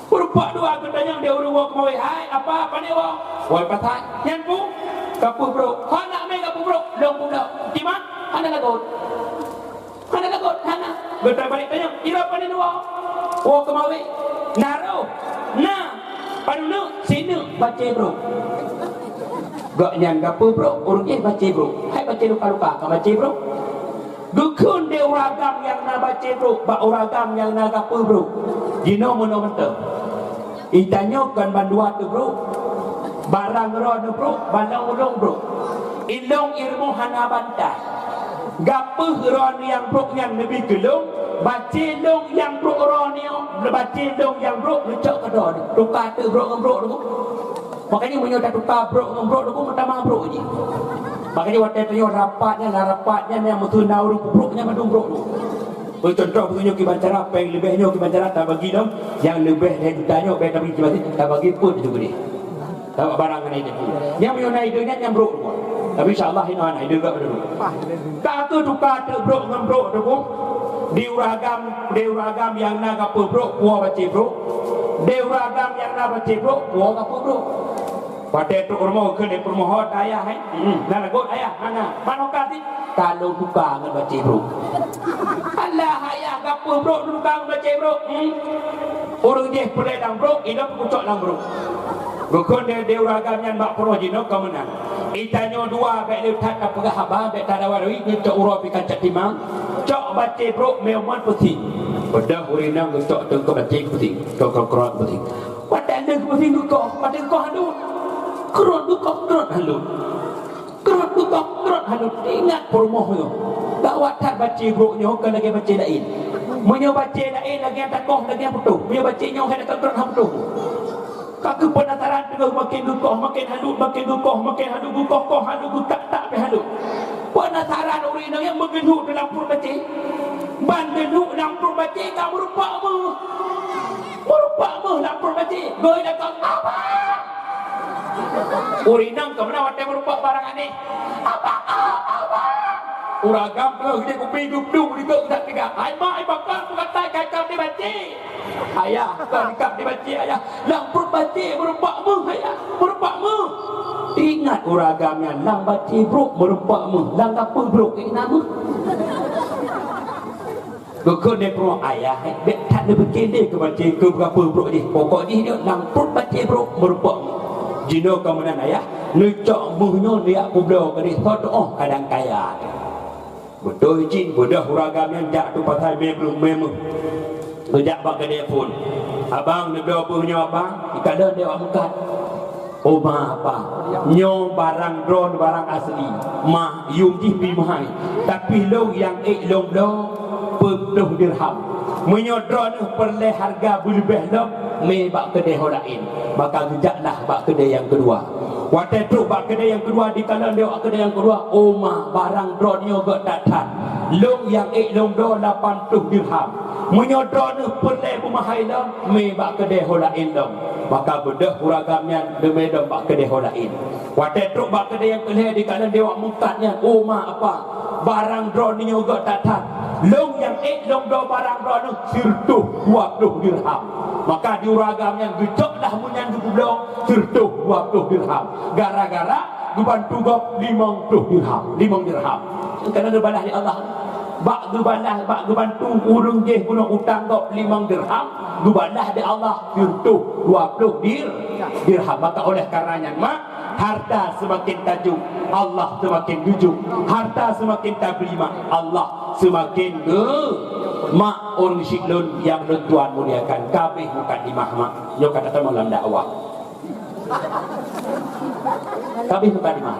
Beureumpok dua geutanyong di ureueng woe keumawé, "Hai, apa, pane woe?" "Woe pasai." "Nyan peue?" "Gapeuh brok." "Ho nak mé gapeuh brok?" "Lôn peubloe." "Di ma?" "Hana lagot." Hana lagot, hana. Geutabalik tanyong, "Droe pane neuwoe?" "Woe keumawé." "Na roh?" "Na." "Padum neuk?" "Sineuk." "Bacé brok." Gobnyan gapeuh brok, ureueng jéh bacé brok. Hai bacé luka-luka, ka bacé brok. Geukheun di ureueng agam nyang na bacé brok, bak ureueng agam nyang na gapeuh brok. Jinoe meunoe mantong. Geutanyoe kon bandua teuh brok. Barang droeneuh brok, barang ulôn brok. Ilôn irumoh hana bantai. Gapeuh droeneuh nyang brok nyan neubi keu lôn, bacé lôn nyang brok droeneuh, bacé lôn nyang brok neucok keu droeneuh. Tuka teuk brok ngon brok teungku. Makajih meunyoe tatuka brok ngon brok teungku, meutamah brok jih. Makajih watèe tanyoe rapat nyan, na rapat nyan, nyang meuteuna ureueng peubrok nyan mandum brok teungku. Beucontoh, beunyoe kiban cara, péng leubeh nyoe kiban cara tabagi lom, nyang leubeh lhèe juta nyoe bèk tabagi kiban, tabagi peuet ju geudeh. Tabak barang ngon ideh. Nyang meunyoe na ideh nyan, nyang brok dua. Tapi insya Allah inoe hana ideh gak beudôh. Ka keuh tuka teuk brok ngon brok teungku. Di ureueng agam, di ureueng agam nyang na gapeuh brok, puwoe bacé brok. Di ureueng agam nyang na bacé brok, puwoe gapeuh brok. Watèe trok rumoh kheun di peurumoh, "Ho tayah, eh?" "Hmm, na lagot ayah." "Hana." "Manoe ka sit?" "Ka lôn tuka ngon bacé brok." "Alah ayah, gapeuh brok lôn tuka ngon bacé brok." "Hmm." Ureueng jéh peulée lam brok, ilôn peukucok lam brok. Geukheun di, di ureueng agam nyan bak peurumoh, "Jinoe ka meunan. Geutanyoe dua bèk le that tapeugah haba, bèk tadawa-dawi, neucok uroe pih ka cok timang. Cok bacé brok meuman peusieng." Beudôh ureueng inong geucok teungku bacé peusieng, cok krot-krot peusieng. Watèe lheueh peusieng geukoh, watèe geukoh hana lôn. Krot geukoh, krot hana lôn. Krot geukoh, krot hana lôn. Ingat peurumoh nyoe. Gawat that bacé brok nyoe kon lagèe bacé laén. Meunyoe bacé laén lagèe takoh, lagèe putôh. Meunyoe bacé nyoe hana krot, hana putôh. Ka keuh penasaran teungoh, makin geukoh, makin hana lôn, makin geukoh, makin hana lôn, geukoh-koh hana lôn, geutak-tak pih hana lôn. Penasaran ureueng inong nyan meugeulhok dalam pruet bacé. Ban geulhok lam pruet bacé ka meurumpok méuh. Meurumpok méuh lam pruet bacé. Geuh lakoe, "Abang!" Ureueng inong ka meunan watèe meurumpok barang aneh. "Abang, ah, abang!" Ureueng agam keuh jih kupi dup-dup dikeue that tiga. "Hai mak, hai baka, peue kata ka ikab di bacé?" "Ayah, kon ikab di bacé, ayah. Lam pruet bacé meurumpok méuh, ayah. Meurumpok méuh." Ingat ureueng agam nyan, lam bacé brok meurumpok méuh, lam gapeuh brok keu na méuh. Geukheun lé peurumoh, "Ayah, eh, bèk that neupike lé keu bacé, keu gapeuh brok jih. Pokok jih nyoe lam pruet bacé brok meurumpok méuh. Jinoe ka meunan ayah, neucok méuh nyoe neujak peubloe keu deh, soe tu'oh kadang kaya." Beutôi cit, beudôh ureueng agam nyan jak tu pasai mé méuh, mé méuh. Geujak bak keude phôn. "Abang, neubloe beuh nyoe, Abang?" "Dikalon lé awak meukat." "Oh, ma, apa? Nyoe barang droen, barang asli. Ma, yuem jih pih meuhai. Tapi lôn nyang ék lôn bloe peuet ploh dirham. Meunyoe droeneuh peureulèe hareuga beuleubeh lom, mé bak keude ho laén. Maka geujaklah bak keude nyang keudua." Watèe trôk bak keudè nyang keudua, dikalon lé awak keudè nyang keudua, "Oh ma, barang droeneuh gèt that-that. Lôn nyang ék lôn bloe lapan ploh dirham. Meunyoe droeneuh peureulèe beumeuhai lom, mé bak keudè ho laén lom." Maka beudôh ureueng agam nyan leumé lom bak keudè ho laén. Watèe trôk bak keudè nyang keulhèe, dikalon lé awak meungkat nyan, "Oh ma, apa, barang droeneuh gèt that-that. Lôn nyang ék lôn bloe barang droeneuh sireutôh dua ploh dirham." Maka di ureueng agam nyan geucok lah meunyan geupeubloe sireutôh dua ploh dirham. Gara-gara geubantu gob limong ploh dirham, limong dirham. Karena geubalah lé Allah. Bak geubalah, bak geubantu ureueng jéh bunoe utang gob limong dirham, geubalah lé Allah sireutôh dua ploh dir-, dirham. Maka oleh karena nyan, mak, harta seumaken tajok, Allah seumaken geujok. Harta seumaken tabri, mak, Allah seumaken geu-, mak, ureueng syik lôn nyang lôn tuan muliakan, ka abéh mukadimah, mak. Nyoe ka tatamong lam dakwah. Ka abéh mukadimah.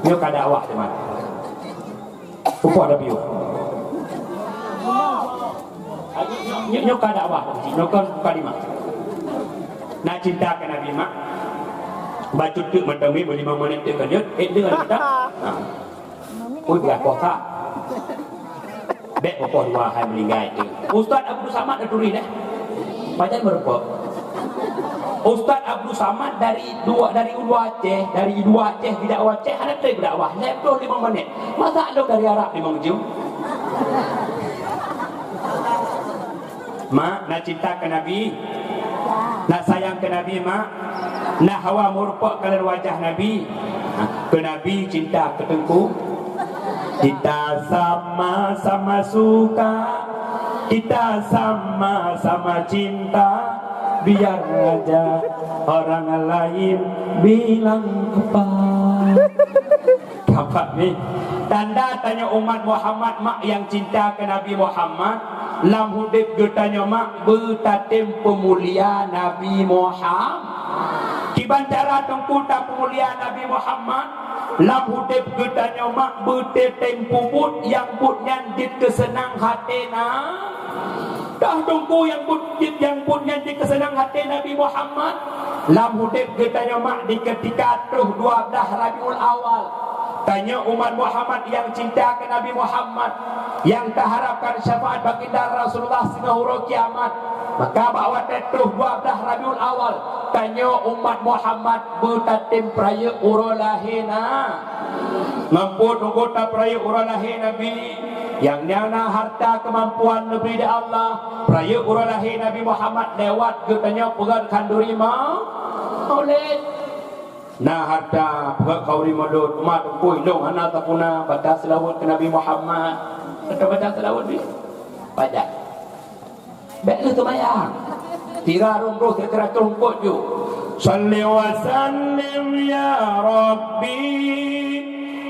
Nyoe ka dakwah, teuma. Upah dah piôh. Nyoe, nyoe, nyoe ka dakwah, nyoe kon mukadimah. Na cinta keu Nabi, mak? Bacut teuk mantong, mi, limong menit teuk ka jeuet. Eh, dengar kita. Ha. Ui, biar poh ka. Bèk poh dua hai meuninggai tu. Ustaz Abdul Samad dah tulis dah. Pajan meureumpok. Ustaz Abdul Samad dari dua, dari Ulu Aceh, dari Ulu Aceh, di dakwah Aceh, hana trép dakwah. Lhèe ploh limong menit. Masa lôn dari Arab limong jeuem? Mak, na cinta keu Nabi? Na sayang keu Nabi, mak? Na hawa meurumpok kalon wajah Nabi? Ha, keu Nabi cinta keu Teungku? Kita sama-sama suka, kita sama-sama cinta, biar aja orang lain bilang apa. Nampak ni? Tanda tanyoe umat Muhammad, mak, nyang cinta keu Nabi Muhammad, lam udép geutanyoe, mak, beutatem peumulia Nabi Muhammad. Kiban cara Teungku tapeumulia Nabi Muhammad, lam udép geutanyoe, mak, beutatem peubuet nyang buet nyan jeuet keu seunang até na-, Dah Teungku nyang buet, nyang buet nyan jeuet keu seunang até Nabi Muhammad. Lam udép geutanyoe, mak, di keutika troh dua blaih Rabiul Awal, tanyoe umat Muhammad nyang cinta keu Nabi Muhammad, nyang taharapkan syafaat baginda Rasulullah singoh uroe kiamat, maka bak watèe troh dua blaih Rabiul Awal, tanyoe umat Muhammad beutatem peurayeuk uroe lahé na-, Ngon peue Teungku tapeurayeuk uroe lahé Nabi? Nyang nyan na harta keumampuan neubri lé Allah. Peurayeuk uroe lahé Nabi Muhammad lewat geutanyoe peugöt khanduri mau-, maulid. Na harta peugöt khanduri maulid, umat Teungku ilong hana tapuna baca seulaweuet keu Nabi Muhammad. Ata baca seulaweuet ni? Pajan. Bèk lheueh seumayang. Sira rhom roh sira-sira troh eungkôt ju. Shalli wa sallim ya Rabbi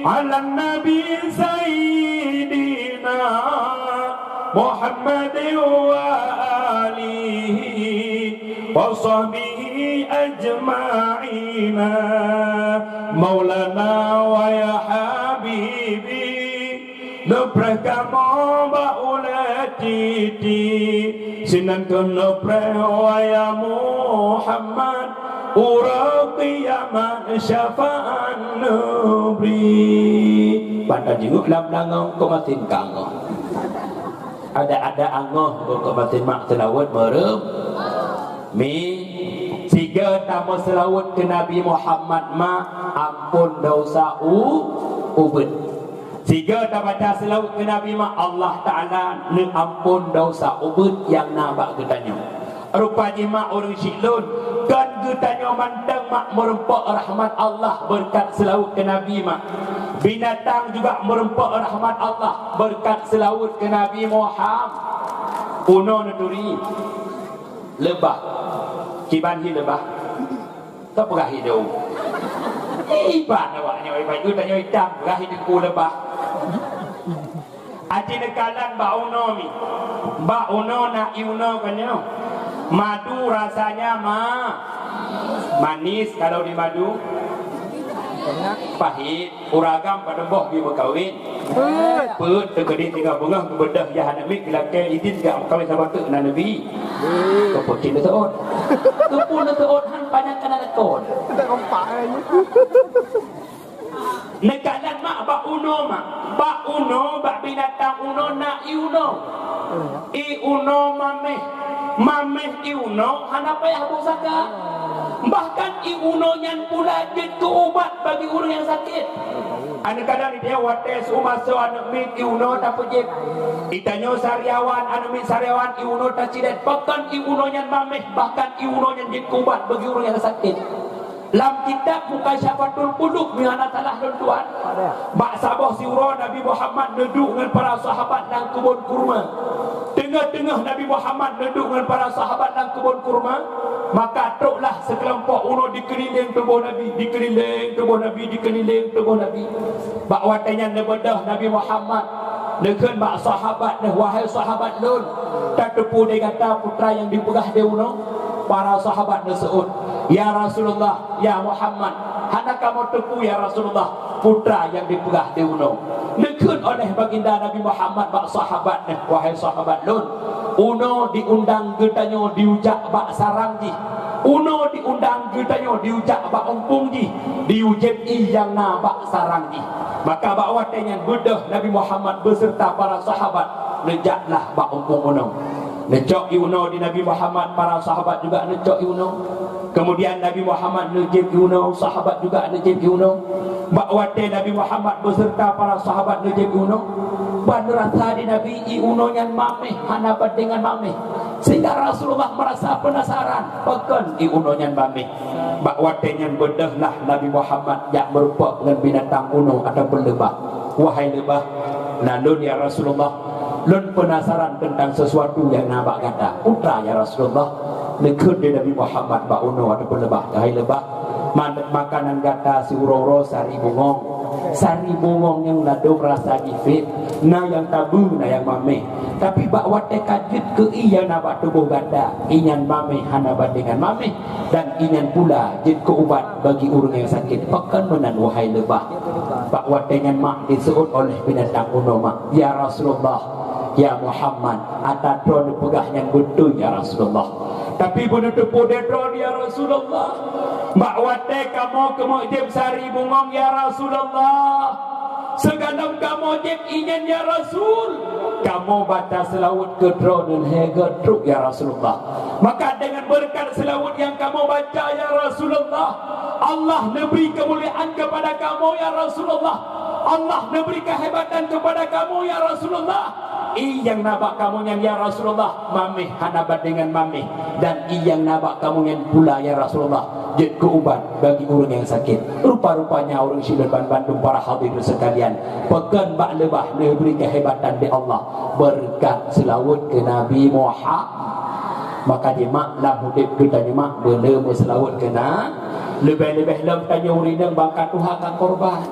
ala Nabi Sayyidina Muhammad wa alihi wa sahbihi ajma'ina. Maulana wa ya habibi, neupreh kamoe bak ulèe titi, sinan keuh neupreh waya Muhammad, uroe kiamat syafaat neubri. Ban tajingok lam langong keu masin kangoh. Ada-ada angoh keu masin mak seulaweuet meureuem. Mi, sigoe tameuseulaweuet keu Nabi Muhammad, mak, ampôn desya u-, ubeuet. Sigoe tabaca seulaweuet keu Nabi, mak, Allah Taala neuampôn desya ubeuet nyang na bak geutanyoe. Rupa jih, mak, ureueng syik lôn, kon geutanyoe mantong, mak, meurumpok rahmat Allah beureukat seulaweuet keu Nabi, mak. Binatang juga meurumpok rahmat Allah beureukat seulaweuet keu Nabi Muhammad. Unoe neuturi leubah. Kiban hi leubah. Tapeugah idong. Iban awak nyoe, iban geutanyoe itam, peugah i teungku leubah. Aci neukalon bak unoe mi. Bak unoe na ié unoe kan nyoe. Madu rasanya ma-, manis kalau di madu. Pahit. Ureueng agam padub boh geumeukawen. Peuet. Peuet teukeudi tinggai beungoh geubeudôh yah aneuk miet geulakèe idin geumeukawen saban teuk na neubi. Keupeue cit neuseuôt? Keupeue neuseuôt han panyang kana neukon. Neukalon mak bak unoe mak. Bak unoe, bak binatang unoe na ié unoe. Ié unoe maméh. Maméh ié unoe hana payah bôh saka. Bahkan ié unoe nyan pula jeuet keu ubat bagi ureuëng nyang sakét. Aneuk kadang di dia watée seumasoe aneuk miet ié unoe tapeujieb. Di tanyoe sariawan, aneuk miet sariawan ié unoe tacidét. Bahkan ié unoe nyan maméh, bahkan ié unoe nyan jeuet keu ubat bagi ureuëng nyang sakét. Lam kitab Mukasyafatul Qulub, meunyo hana salah lôn tuan, bak saboh siuroe Nabi Muhammad neuduek ngon para sahabat lam keubon kurma. Teungoh-teungoh Nabi Muhammad neuduek ngon para sahabat lam keubon kurma, maka troklah sikeulompok unoe dikeulileng tuboh Nabi, dikeulileng tuboh Nabi, dikeulileng tuboh Nabi. Bak watée nyan neubeudôh Nabi Muhammad, neukheun bak sahabat neuh, "Wahai sahabat lôn, tateupeue lé gata peue nyang dipeugah lé unoe?" Para sahabat neuseuôt, "Ya Rasulullah, ya Muhammad, hana kamoe teupeue ya Rasulullah peue nyang dipeugah lé unoe." Neukheun oleh Baginda Nabi Muhammad bak sahabat neuh, "Wahai sahabat lôn, unoe diundang geutanyoe diujak bak sarang jih. Unoe diundang geutanyoe diujak bak umpung jih, diujieb ié nyang na bak sarang jih." Maka bak watée nyan beudôh Nabi Muhammad beserta para sahabat neujaklah bak umpung unoe. Neucok ié unoe di Nabi Muhammad, para sahabat juga neucok ié unoe. Kemudian Nabi Muhammad neujieb ié unoe, sahabat juga neujieb ié unoe. Bak watée Nabi Muhammad beserta para sahabat neujieb ié unoe, ban rasa di Nabi ié unoe nyan maméh hana bandingan maméh, sehingga Rasulullah merasa penasaran, pakon ié unoe nyan maméh. Bak watée nyan beudôhlah Nabi Muhammad jak meurumpok ngon binatang unoe ataupun leubah. "Wahai leubah, na lôn ya Rasulullah, lôn peunasaran teuntang sisuatu nyang na bak gata." "Peue ya Rasulullah?" Neukheun lé Nabi Muhammad bak unoe ataupun leubah, "Hai leubah, ma-, makanan gata siuroe-uroe sari bungong. Sari bungong nyang ladôm rasa jih fit, na nyang tabeue, na nyang maméh. Tapi bak watée ka jeuet keu ié nyang na bak tuboh gata, ié nyan maméh hana bandingan maméh, dan ié nyan pula jeuet keu ubat bagi ureuëng nyang sakét. Pakon meunan, wahai leubah?" Bak watée nyan mak diseuôt oleh binatang unoe mak, "Ya Rasulullah, ya Muhammad, ata droe neupeugah nyan beutôi ya Rasulullah. Tapi beuneuteupeu lé droe ya Rasulullah, bak watée kamoe keumeung jieb sari bungong ya Rasulullah, sigohlom kamoe jieb ié nyan ya Rasul, kamoe baca seulaweuet keu droe lhée goe trok ya Rasulullah. Maka deungon beureukat seulaweuet nyang kamoe baca ya Rasulullah, Allah neubri keumuliaan keupada kamoe ya Rasulullah. Allah neubri keuhebatan keupada kamoe ya Rasulullah. Ié nyang na bak kamoe nyan ya Rasulullah, maméh hana bandingan maméh, dan ié nyang na bak kamoe nyan pula ya Rasulullah jeuet keu ubat bagi ureuëng nyang sakét." Rupa-rupanya ureuëng sidroe ban bandum para hadirin sekalian, pakon bak leubah neubri keuhebatan lé Allah beureukat seulaweuet keu Nabi Muhammad. Maka di mak lam udeb geutanyoe mak beuleu meuseulaweuet keu na, leubeh-leubeh lom tanyoe ureuëng inong ban ka tuha ka korban.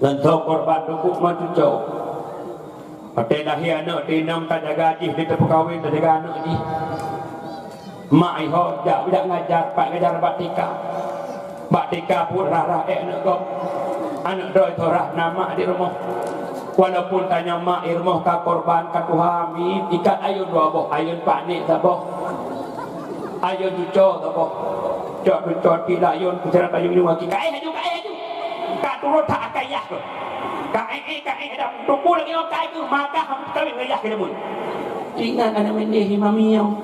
Ngon soe korban? Teungku meucuco. Watée lahé aneuëk teuinong tajaga jih, di teupeukawen tajaga aneuëk jih. Mak iho jak, jak ngajar, pat ngajar bak tika. Bak tika pun rhah-rhah ék aneuëk gob. Aneuëk droe tho rhah na mak di rumoh. Walaupun tanyoe mak di rumoh ka korban, ka tuha miet, ikat ayun dua boh, ayun paknek saboh. Ayun cuco saboh. Cok cuco ti layun, keucerat ayun nyuwa ki, "Kaéh laju, kaéh laju." Ka turot that akai yah tu. Kaéh, eh, kaéh, ada tuku lagi orang kaéh tu, maka ham kawin ngon yah ke jameun. Ingat aneuk mindéh imam nyoe.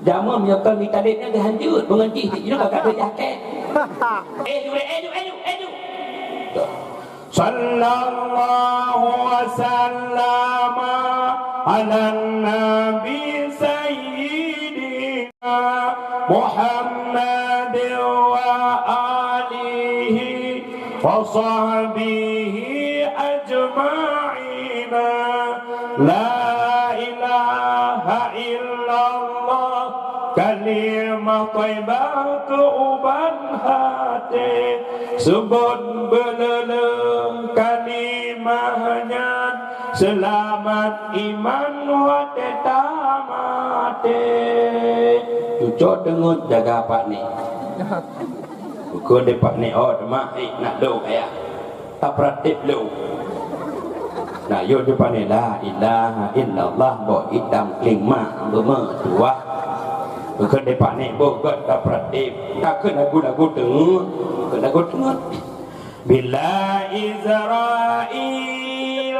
Jameun nyoe kon mita lét nyan geuhanjeuet, beungon jih, jih nyoe ka geuhanjeuet jakét. Eh, ju, eh, ju, eh, ju, eh, ju. Sallallahu wa sallama ala nabi sayyidina Muhammadin wa alihi wa sahbihi ajma'ina. La ilaha illallah, kalimah thaibah keu uban haté. Seubot beuleuleung kalimah nyan, seulamat iman watée tamaté. Cuco teungeut jaga paknek. Bukon deh paknek, oh, teuma, eh, nak lôn kaya. Tapratik lôn. Nah, yôh dipané la ilaha illallah, boh itam kling mak beumeutuah. Keu dipané boh gét ka pratif. Ka keu lagu-lagu teungeut, keu lagu teungeut. Bila Israel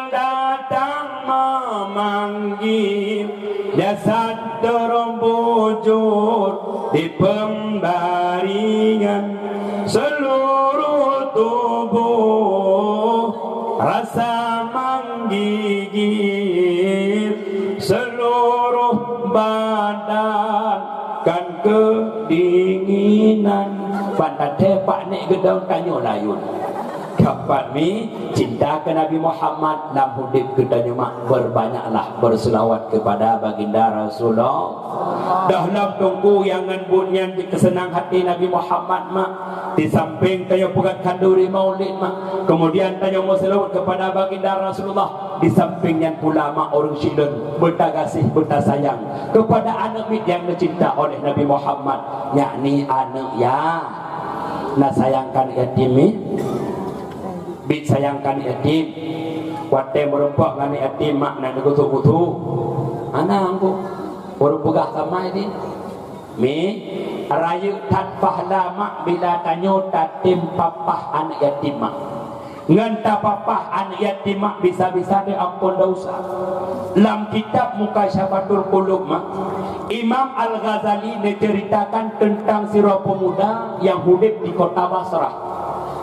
datang memanggil, jasad terbujur di pembaringan, seluruh tubuh rasa menggigil, seluruh badan kan kedinginan. Ban taté pak nek geudong tanyoe layun. Kapan mi cinta keu Nabi Muhammad lam udeb geutanyoe mak, berbanyaklah berselawat kepada baginda Rasulullah. Dah lam teungku nyang ngon buet nyan jikeuseunang hati Nabi Muhammad mak. Di samping tanyoe peugah khanduri maulid mak, kemudian tanyoe meuselawat kepada baginda Rasulullah. Di samping nyan pula mak ureueng syiek lôn beutagaséh, beutasayang kepada aneuk miet nyang neucinta oleh Nabi Muhammad, yakni aneuk ya na sayang keu aneuk yatim ni. Bit sayang keu aneuk yatim. Watée meurumpok ngon aneuk yatim mak na neugusok-gusok. Hana angku. Ureueng peugah sama ini. Mi, rayeuk that pahala mak bila tanyoe tatem papah aneuk yatim mak. Ngon tapapah aneuk yatim mak bisa-bisa diampôn desya. Lam kitab Mukasyafatul Qulub mak, Imam Al-Ghazali neuceuritakan teuntang sidroe peumuda nyang udeb di kota Basrah.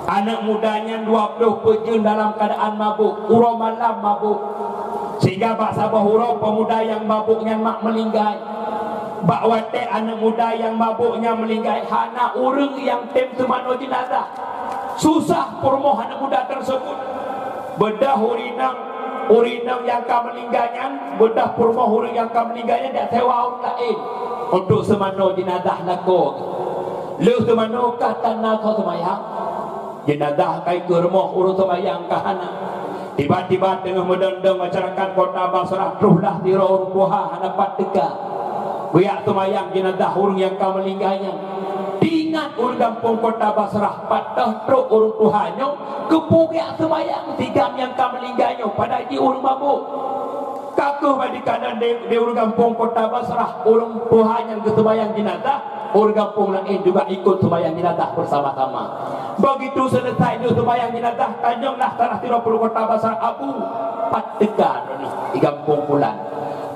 Aneuk muda nyan dua ploh peuet jeuem dalam keuadaan mabök, uroe malam mabök. Sehingga bak saboh uroe peumuda nyang mabök nyan mak meuninggai. Bak watée aneuk muda nyang mabök nyan meuninggai, hana ureueng nyang tem teumanoe jeunazah. Susah peurumoh aneuk muda tersebut. Beudôh ureueng inong, ureueng inong nyang ka meuninggai nyan, beudôh peurumoh ureueng nyang ka meuninggai nyan jak sewa ureueng laén untuk seumanoe jeunazah lakoe. Lheueh seumanoe ka tan na soe seumayang. Jeunazah ka ikeue rumoh, ureueng seumayang ka hana. Tiba-tiba teungoh meudong-dong masyarakat kota Basrah, troh lah sidroe ureueng tuha hana pat teuka. Geujak seumayang jeunazah ureueng nyang ka meuninggai nyan. Teuingat ureueng gampông kota Basrah, pat teuh trok ureueng tuha nyoe keupeue geujak seumayang si agam nyang ka meuninggai nyoe, padahai jih ureueng mabök. Ka keuh bak dikanan di, di ureueng gampông kota Basrah, ureueng tuha nyang geuseumayang jeunazah, ureueng gampông laén juga ikot seumayang jeunazah beusama-sama. Begitu seuleusai lheueh seumayang jeunazah, tanyong lah salah sidroe ureueng kota Basrah, "Abu, pat teuka droeneuh di gampông pulan?"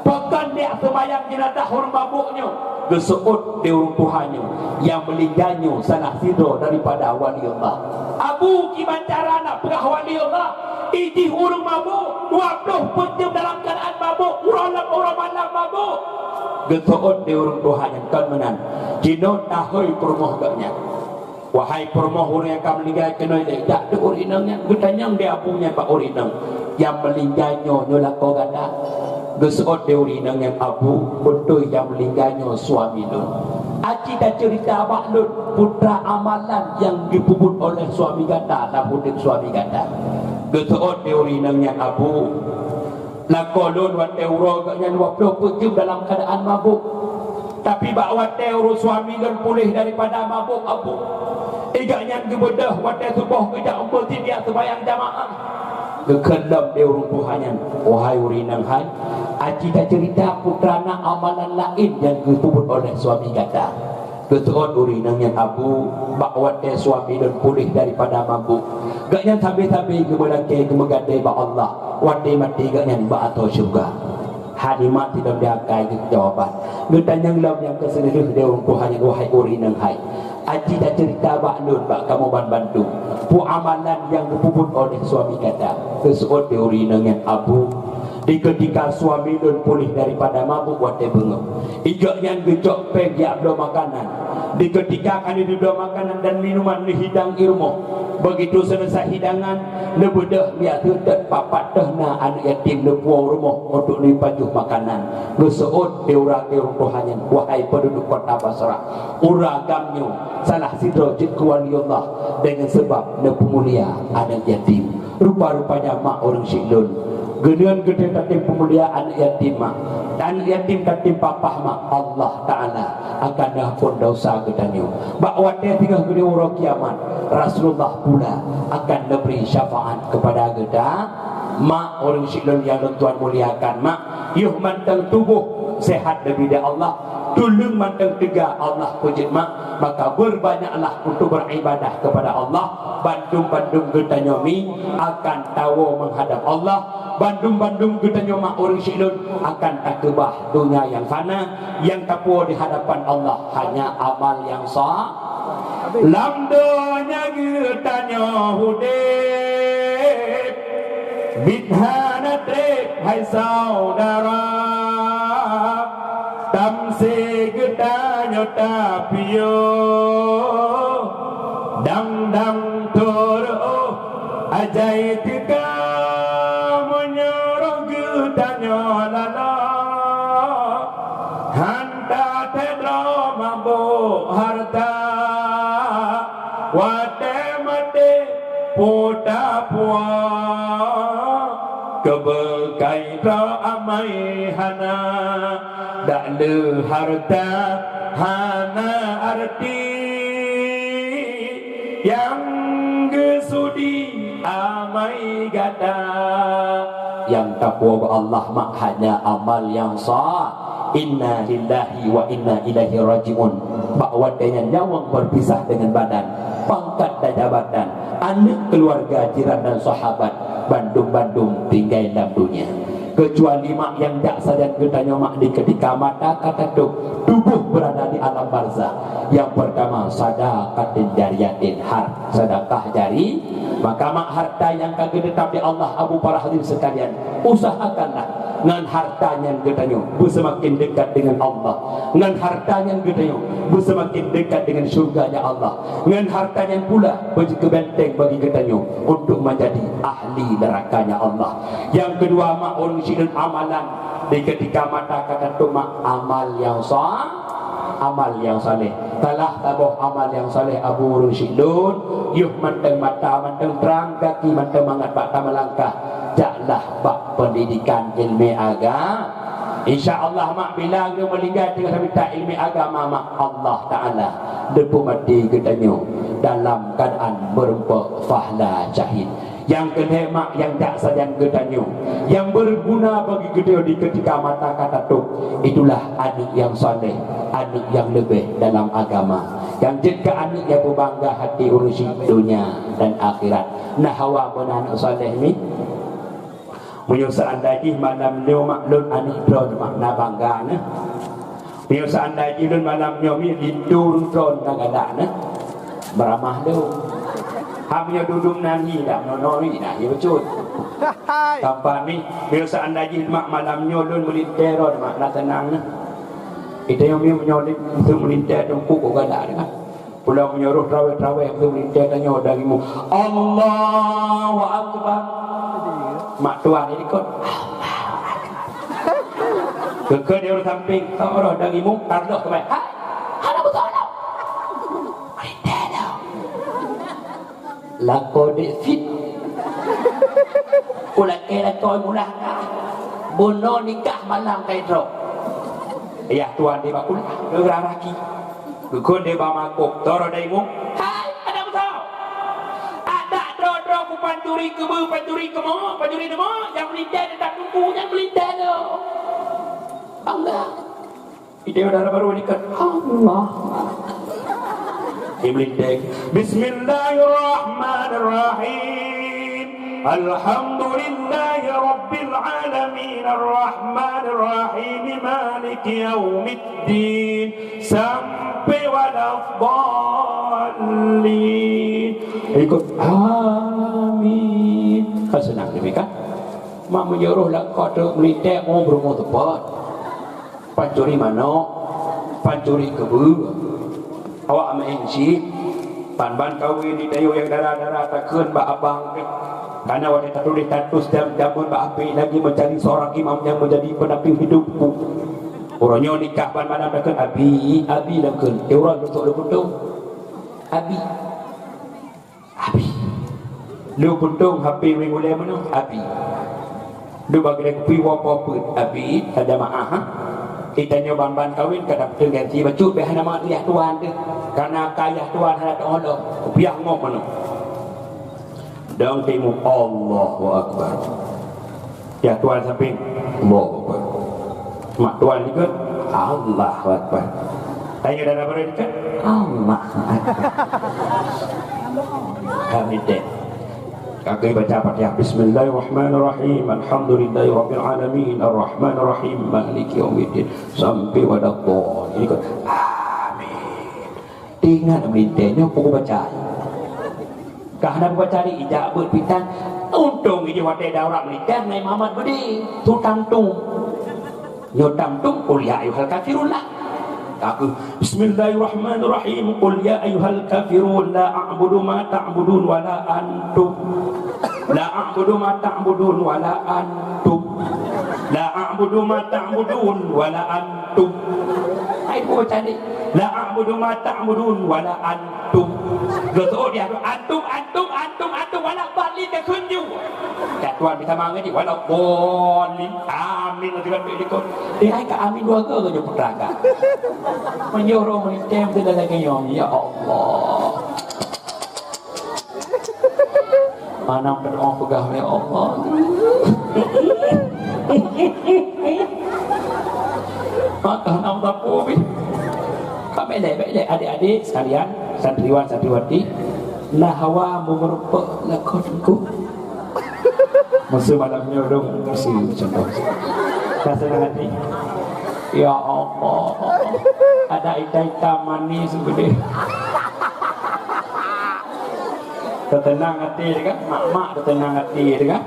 "Pakon jak seumayang jeunazah ureueng mabök nyoe?" Geuseuôt di ureueng tuha nyoe, "Nyang meuninggai nyoe salah sidroe daripada wali Allah." "Abu, kiban cara na peugah wali Allah? Ijih ureueng mabök, dua ploh peuet jeuem dalam keuadaan mabök, uroe lam uroe malam mabök." Geuseuôt di ureueng tuha nyan, "Kon meunan, jinoe tahôi peurumoh gobnyan." "Wahai peurumoh ureueng nyang ka meuninggai keunoe lé, jak deuh ureueng inong nyan, geutanyong di abu nyan bak ureueng inong, 'Nyang meuninggai nyoe, nyoe lakoe gata?'" Geuseuôt di ureueng inong nyan, "Abu, beutôi nyang meuninggai nyoe suami lôn. Aci taceurita bak lôn, peue teuma amalan nyang geupeubuet oleh suami gata lam udeb suami gata." Geuseuôt di ureueng inong nyan, "Abu, lakoe lôn watée uroe gobnyan dua ploh peuet jeuem dalam keuadaan mabök. Tapi bak watée ureueng suami lôn puléh daripada mabök, Abu, gobnyan geubeudôh watée suboh geujak u meuseujid jak seumayang jamaah." Geukheun lom di ureueng tuha nyan, "Wahai ureueng inong hai, aci taceurita peue teuma amalan laén nyang geupeubuet oleh suami gata." Geuseuôt ureueng inong nyan, "Abu, bak watée suami lôn puléh daripada mabök, gobnyan sabe-sabe geumeulakée geumeugandée bak Allah, watée maté gobnyan bak ateueh syeuruga." Hana mat sidom di akai geujawaban. Geutanyong lom nyang keusireuleueh di ureueng tuha nyan, "Wahai ureueng inong hai, aci taceurita bak lôn bak kamoe ban bandum, peue amalan nyang geupeubuet oleh suami gata?" Geuseuôt di ureueng inong nyan, "Abu, di keutika suami lôn puléh daripada mabök watée beungoh, gobnyan geucok péng jak bloe makanan. Di keutika ka neubloe makanan dan minuman, neuhidang i rumoh. Begitu seuleusai hidangan, neubeudôh, jak seutôt pat-pat teuh na aneuk yatim neupuwoe u rumoh untuk neupajoh makanan." Geuseuôt di ureueng, di ureueng tuha nyan, "Wahai peunduduek kota Basrah, ureueng agam nyoe salah sidroe jeuet keu waliullah deungon sabab neupeumulia aneuk yatim. Rupa-rupanya mak ureueng syiek lôn, geuneuen geutem tatem peumulia aneuk yatim mak. Aneuk yatim tatem papah mak, Allah Taala akan neuampôn desya geutanyoe. Bak watée singoh geudeh uroe kiamat, Rasulullah pula akan neubri syafaat keupada geuta-" Mak, ureuëng syiek lôn nyang lôn tuan muliakan, mak, yoh mantong tuboh sehat leubeh dari Allah, tuleueng mantong teuga Allah peujeuet, mak, maka beurbanyaklah untuk beribadah kepada Allah. Bandum-bandum geutanyoe mi akan tawoe meuhadab Allah. Bandum-bandum geutanyoe, mak, ureuëng syiek lôn, akan takeubah donya nyang fana, nyang tapuwoe di hadapan Allah hanya amal nyang sa-, lam donya geutanyoe udeb, biet hana treb hai syedara, tamsé geutanyoe tapiôh, dang-dang teuroh ajai teuka meunyoe roh geutanyoe lala. Hana teuka droe mabök hareuta, watée maté peue tapuwoe, keubeukai droe amai hana, dak le hareuta hana arti, nyang geusudi amai gata. Nyang tapuwoe bak Allah, mak, hanya amal nyang sa-, inna lillahi wa inna ilaihi raji'un. Bak watée nyan nyawöng berpisah dengan badan, pangkat dan jabatan, aneuk, keluarga, jiran dan sahabat, bandum-bandum tinggai lam dunia. Kecuali, mak, nyang jak sajan geutanyoe, mak, di ketika mata ka tatôp, tuboh berada di alam barzah. Nyang pertama, sadaqatin jariyatin, har-, sedekah jari. Maka, mak, harta nyang ka geuteutap di Allah, Abu, para hadirin sekalian, usahakanlah ngon harta nyan geutanyoe beuseumakin dekat dengan Allah. Ngon harta nyan geutanyoe beuseumakin dekat dengan syurganya Allah. Ngon harta nyan pula beujeuet keu benteng bagi geutanyoe untuk menjadi ahli nerakanya Allah. Nyang keudua, mak, ureuëng syiek lôn, amalan di ketika mata ka tatôp, mak, amal nyang sa-, amal nyang saleh. Salah saboh amal nyang saleh, Abu, ureuëng syiek lôn, yoh mantong mata mantong trang, gaki mantong mangat bak tameulangkah, jaklah bak pendidikan ilmu agama. Insya Allah, mak, bila geumeuninggai teungoh mita ilmu agama, mak, Allah Taala geupeumaté geutanyoe dalam keuadaan meurumpok pahala syahid. Nyang keulhée, mak, nyang jak sajan geutanyoe, nyang beuguna bagi geutanyoe di ketika mata ka tatôp, itulah aneuk nyang saleh, aneuk nyang leubeh dalam agama, nyang jeuet keu aneuk nyang peubangga hati ureuëng syiek donya dan akhirat. Na hawa meunan aneuk saleh nyoe? Meunyoe seandai jih malam nyoe, mak, lôn aneuk droeneuh, mak, na bangga neuh. Meunyoe seandai jih lôn malam nyoe mi linto droeneuh, na galak neuh. Beuramah lôn. Ha, meunyoe dudum nan hi dak, nono hi na hi bacut. Tampak mi, meunyoe seandai jih, mak, malam nyoe lôn meulintée droeneuh, mak, na teunang neuh. Ita nyoe mi meunyoe lôn meulintée teungku, kok galak neuh. Pulang meunyoe roh traweh-traweh, meulintée tanyoe dari mu, "Allahu Akbar." Mak tuan di likot, "Allahu Akbar." Keu-keu di ureuëng samping, "Toroh dari mu, tarloh keumae." "Hai, hana beutôi lom." Meulintée lom. Lakoe dek fit. Ulakée lakoe mulah kah. Bunoe nikah malam kai droe. Yah tuan di bak kulah, geurah raki. Geukheun lé bak makôk, toroh dari mu, "Hai, adak beutôi! Adak droe-droe ku pancuri keubeue, pancuri keumoe, pancuri deungoe, nyang meulintée teutap teungku, nyang meulintée lom." Bangga. Ide udara baru ni kan, Allah. Dia meulintée. Bismillahirrahmanirrahim. Alhamdulillahi rabbil alamin, arrahmanirrahim, maliki yaumiddin. Sampai waladdallin. Ikut amin. Kan senang demikian. Mak meunyoe roh lakoe teuk meulintée, oh, beureumoh teupot. Pancuri manok, pancuri keubeue. Awak meu'en cit, ban-ban kawen di tanyoe nyang dara-dara takheun bak abang teuh. Kana watée tatuléh status dan jameun bak H P lagi mencari seorang imam yang menjadi pendamping hidupku. Uroe nyoe nikah ban malam takheun, "Abi, Abi," takheun. Eh, uroe nyoe lôn puntông. "Abi." Abi. Lôn puntông H P minggu lhée meunoe, Abi. Lôn bak keudée kupi woe po peuet, Abi, ka jamaah, ha? Itanyoe ban-ban kawen ka dapeuteun ganti bacut, beh hana mangat yah tuan teuh. Karena ka yah tuan hana teuolok, kupiah ngok meunoe. Dong timu, Allahu Akbar. Ya, tuan samping. Allahu Akbar. Mak tuan ikut. Allahu Akbar. Tanya dara baru ikut. Allahu Akbar. Kami deh. Kakek baca Fatihah. Bismillahirrahmanirrahim. Alhamdulillahirabbil alamin. Arrahmanirrahim. Maliki yaumiddin. Sampai waladdallin. Ikut. Amin. Ingat meulintèe nyoe pukon baca. Ka hana baca di ijak beuet pitan. Untông ijih watèe daurah meulintèe na imamat beudé. Tu tamtum. Nyoe tamtum qul ya ayyuhal kafirun lah. Ka kheueh, bismillahirrahmanirrahim. Qul ya ayyuhal kafirun la a'budu ma ta'budun wa la antum. La a'budu ma ta'budun wa la antum. La a'budu ma ta'budun wa la antum. Hai, buka calik. La a'budu ma ta'budun wa la antum. Geusoe dia tu, antum, antum, antum, antum, wala dhalin, dia tunjuk. Dak tuan bisa mangaji, wala dhalin. Amin, nanti kan ikut. Eh, hai ka amin dua ga, ga jumpa telaga. Menyuruh mentem tu dah lagi nyom. Ya Allah. Mana berdoa peugah, "Ya Allah." Maka hana meusapeue pih. Ka bèk lé, bèk lé, adik-adik sekalian, santriwan, santriwati, na hawa meureumpok lakoe teungku. Masa malam nyoe dong, masa contoh. Ka seunang hati. Ya Allah, ada ita-ita manis beudeh. Teuteunang até teuh kan? Mak-mak teuteunang até teuh kan?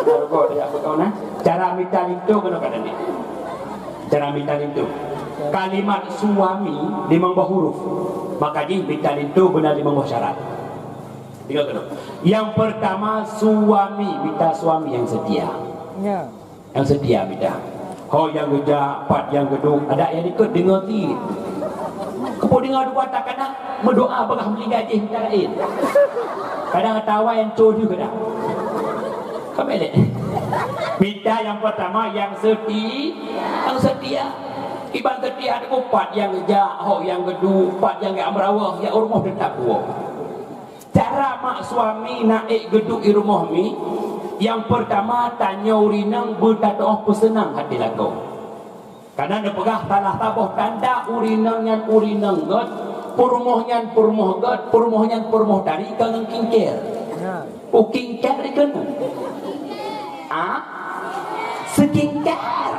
Ada rukuk tajak peugah na. Cara mita linto keunoe ka tadi. Cara mita linto. Kalimat suami limong boh huruf. Maka jih mita linto beuna limong boh syarat. Tiga keunoe. Yang pertama, suami, mita suami yang setia. Ya. Nyang seutia mita. Ho nyang geujak, pat nyang geuduek, adak nyang ikot deungoe cit. Keupeue deungoe dua takana meudoa peugah meuninggai jih mita laén. Kadang ata awai nyang col jih kadang. Ka bèk lé. Mita nyang peurtama nyang seuti-, nyang seutia. Iban seutia teungku pat nyang geujak, ho nyang geuduek, pat nyang geujak meurawöh, jak u rumoh teutap woe. Cara mak suami na ék geuduek i rumoh mi, nyang peurtama tanyoe ureueng inong beutatu'oh peuseunang até lakoe. Kareuna neupeugah salah saboh tanda ureueng inong nyan ureueng inong göt, peurumoh nyan peurumoh göt, peurumoh nyan peurumoh tari ka ngon kingker. Peue kingker dikeue? Ah? Skincare.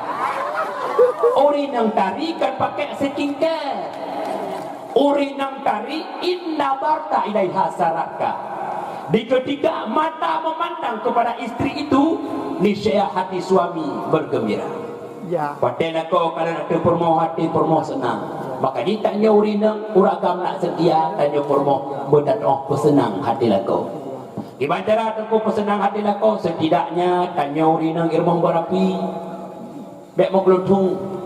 Ureueng inong tari kan pakai skincare. Ureueng inong tari, in nadharta ilaiha sarratka. Di ketika mata memandang kepada istri itu, niscaya hati suami bergembira. Ya. Watèe lakoe ka lheueh ateueh peurumoh, até peurumoh seunang. Maka jih tanyoe ureueng inong, ureueng agam nak seutia, tanyoe peurumoh beutatu'oh peuseunang até lakoe. Kiban cara teungku peuseunang até lakoe, setidaknya tanyoe ureueng inong i rumoh beurapi. Bèk meugeuleuthong.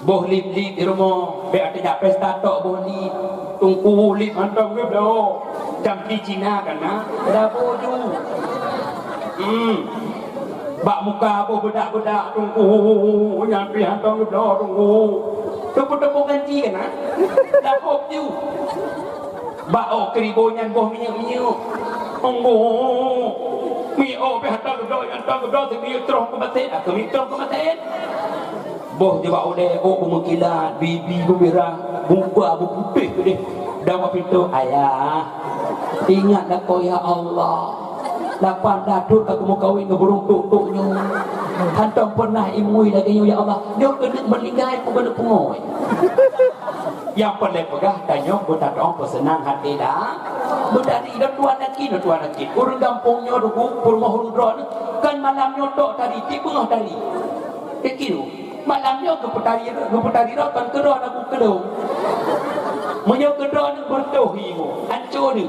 Boh lip-lip di rumoh, bèk ateueh jak pesta tok boh lip. Teungku lip hantom geubloe. Cam di Cina kan na, dabô ju. Hmm. Bak muka boh beudak-beudak teungku, nyan pih hantom geubloe teungku. Teupeu-teupeu ganti kan na, dabô ju. Bak ôk keuribo nyan boh minyeuk-minyeuk. Onggoh. Mi ôk pih hantom geubloe, hantom geubloe, si minyeuk troh keumaten, ah, keu minyeuk troh keumaten. Boh jubak ulèe, ôk beumeukilat, bibi beumirah, muka beuputéh keudeh. Dan bak pintoe, "Ayah, ingat lakoe ya Allah. Lapan blah thôn ka kamoe kawin ngon burông tok-tok nyoe. Hantom peunah imui lagèe nyoe ya Allah. Nyoe keuneuk meuninggai peue keuneuk pungoe." Nyang peureulèe peugah, tanyoe beutatu'oh peuseunang até dak. Beutari lam tuan naki, lam tuan naki. Ureueng gampông nyoe teungku, peurumoh ureueng droeneuh, kan malam nyoe tok tari, tiep beungoh tari. Keukiru, malam nyoe geupeutari, geupeutari droe kon keudroe lagu keudong. Meunyoe keudroe nyoe beureutoh ibu, ancô nyoe.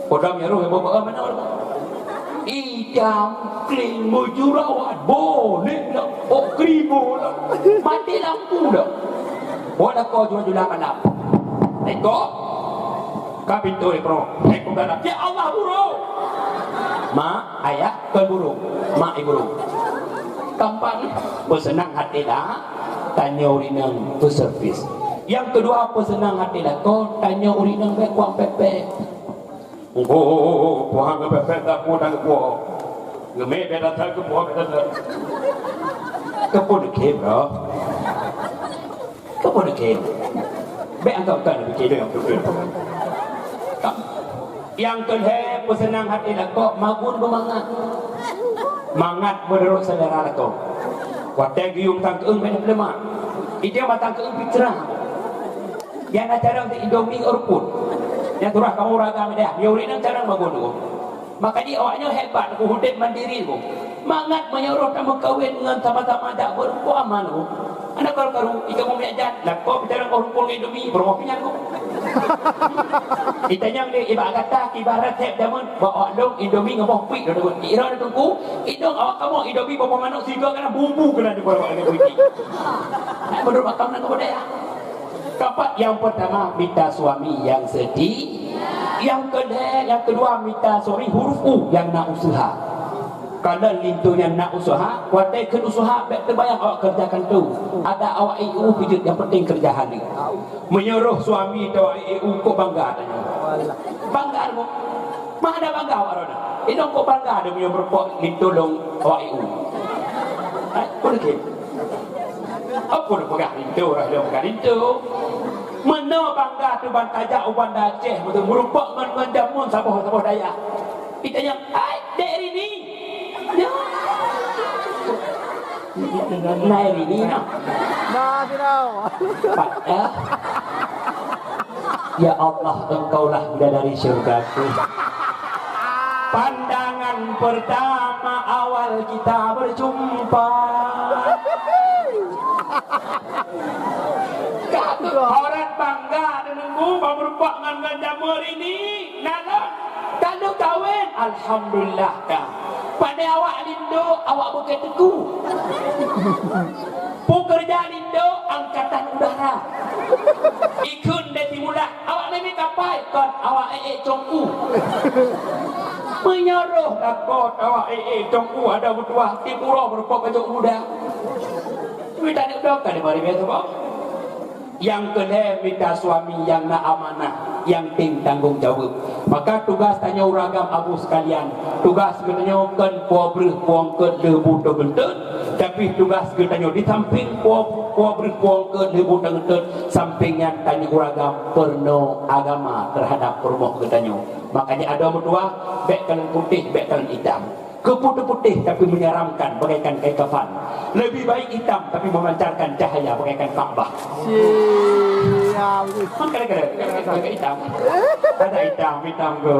Podong nyang roh ibu bak mana? Idang kling meujurawat, boleh lah, ôk kribo lah, mati lampu dah. Buat aku jual-jual malam. Tengok. Ka pintoe, bro. Hai, ku galak. Ya Allah, burung. Mak, ayah, kon burung. Mak, i burung. Gampang, peuseunang até dah. Tanyoe ureueng inong peuservis. Nyang keudua, peuseunang até lakoe, tanyoe ureueng inong bèk kuang pèpèt. Engko, puang pèpèt, tak puang, tak puang. Ngeumeh beda that keu puah beda that. Keupeue neukhém, bro? Keupeue neukhém? Bèk angkat-angkat neukhém nyang beutôi. Nyang keu lhèe, peuseunang até lakoe, magun beumangat. Mangat meunurot seulera lakoe. Watèe geuyue tangkeueng bèk neupeuleumak. Ija batangkeueng pitra. Nyang na carông di Indomie ureueng pun. Nyang turah kamoe ureueng agam deh. Nyoe ureueng inong carông magun tu. Maka jih awak nyoe hebat, udép mandiri, ko. Mangat meunyoe roh tameukawen ngon sama-sama jak beurumpok aman, ko. Aneuk karu-karu, ika meumeujan, lakoe bicara beurumpok ngon Indomie, peurumoh pinyan, ko. Itanyong lé, ibarat gata, ibarat sép jameun, bak awak lôn, Indomie ngon boh pik, lôn, lôn, ira lôn teungku, idong awak kamoe, Indomie boh manok, siga kana bumbu kana di bawah awak lôn, pik. Nah, menurut makam nan kebudayaan. Keempat, yang pertama, mita suami yang setia. Yang kedua, yang kedua, mita suami huruf U yang na useuha. Kalau linto nyan na useuha, watèe kheun useuha, bèk teubayang awak keureuja kantô. Ada awak I U pijeuet, yang penting keureuja haleue. Meunyoe roh suami tawak I U, kok bangga tanyoe. Bangga, ko. Mah ada bangga awak droeneuh. Inong kok bangga deh meunyoe beureumpok linto lôn awak I U. Eh, peue lagèe? Apa neupeugah linto, ureueng lôn peugah linto? Meunoe bangga teuh ban tajak u Banda Aceh, beutôi meurumpok ngon, ngon jameun saboh-saboh dayah. Itanyong, "Hai, Dek Rini?" "Ya." "Nai Rini, nah." Nah, sidroe. Pat, ya. Ya Allah, Engkaulah bidadari syurgaku. Pandangan pertama awal kita berjumpa. Ka teuh horat bangga deungon ku, bak meurumpok ngon, ngon jameun Rini, na lôn, ka lheueh kawen, alhamdulillah ka. Pane awak linto, awak beukeuteukue. Peue keureuja linto, angkatan udara. Ikheun dari Sibulan, awak mimi kapai, kon awak ék-ék congku. Meunyoe roh lakoe awak ék-ék congku ada meutuah, tiep uroe meurumpok bajok muda. Mita neuk dong ka di bari biasa, boh. Nyang keulhèe, mita suami nyang na amanah, nyang tem tanggong jaweueb. Maka tugas tanyoe ureueng agam abu sekalian, tugas geutanyoe kon po breueh po eungkôt lheueh bu teungeut, tapi tugas geutanyoe di samping po, po breueh po eungkôt lheueh bu teungeut, samping nyan tanyoe ureueng agam peurunoe agama teuhadap peurumoh geutanyoe. Makanya adoe meutuah, bèk kalon putéh, bèk kalon itam. Keu putéh-putéh tapi menyeramkan bagaikan kain kafan. Lebih baik hitam tapi memancarkan cahaya bagaikan Ka'bah. Siap. Kan kadang-kadang, kadang-kadang hitam. Ada hitam, hitam ke.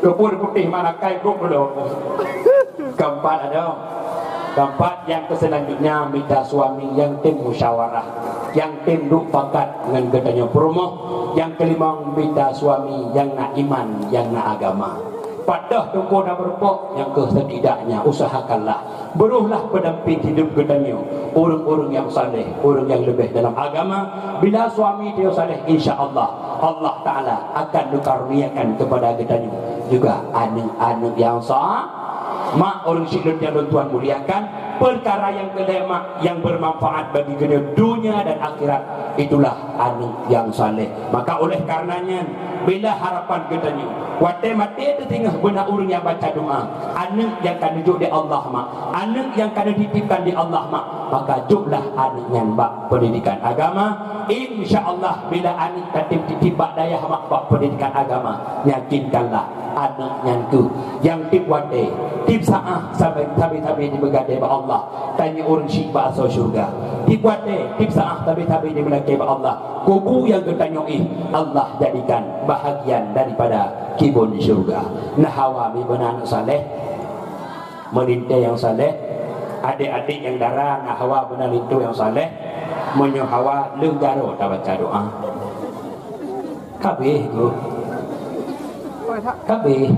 Keu putéh-putéh mana kai grup belum. Keempat ada. Keempat, yang keselanjutnya, mita suami nyang tem musyawarah, nyang tem duek pakat ngon geutanyoe peurumoh. Nyang keulima, mita suami nyang na iman, nyang na agama. Padahai teungku na meurumpok, nyang keu setidaknya usahakanlah, beuruhlah peudamping hidup geutanyoe ureueng-ureueng nyang saleh, ureueng nyang leubeh dalam agama. Bila suami tanyoe saleh, insya Allah, Allah Taala akan neukaruniakan kepada geutanyoe juga aneuk-aneuk nyang sa-, mak ureueng syiek lôn nyang lôn tuan muliakan, peukara nyang keulhèe mak nyang bermanfaat bagi geutanyoe dunia dan akhirat, itulah aneuk nyang saleh. Maka oleh karena nyan, bila harapan geutanyoe, watèe maté teutinggai beuna ureueng nyang baca doa, aneuk nyang ka neujok di Allah mak, aneuk nyang ka neutitipkan di Allah mak, maka joklah aneuk nyan bak pendidikan agama. Insya Allah, bila aneuk ka tem titip bak dayah mak bak pendidikan agama, yakinkanlah aneuk nyan keuh nyang tiep watèe, tiep saát sabe-sabe jimeugadée bak Allah, tanyoe ureueng syiek bak asoe syeuruga. Tiep watèe, tiep saát sabe-sabe jimeulakèe bak Allah, kubu nyang geutanyoe éh, Allah jadikan bahagian daripada kibon syeuruga. Nah, Hawa meubeuna aneuk saleh, meulintèe nyang saleh, adék-adék nyang dara, nah, Hawa beuna linto nyang saleh. Meunyoe Hawa, lheueh jaroe tabaca doa. Ka abéh, Guru. Ka abéh.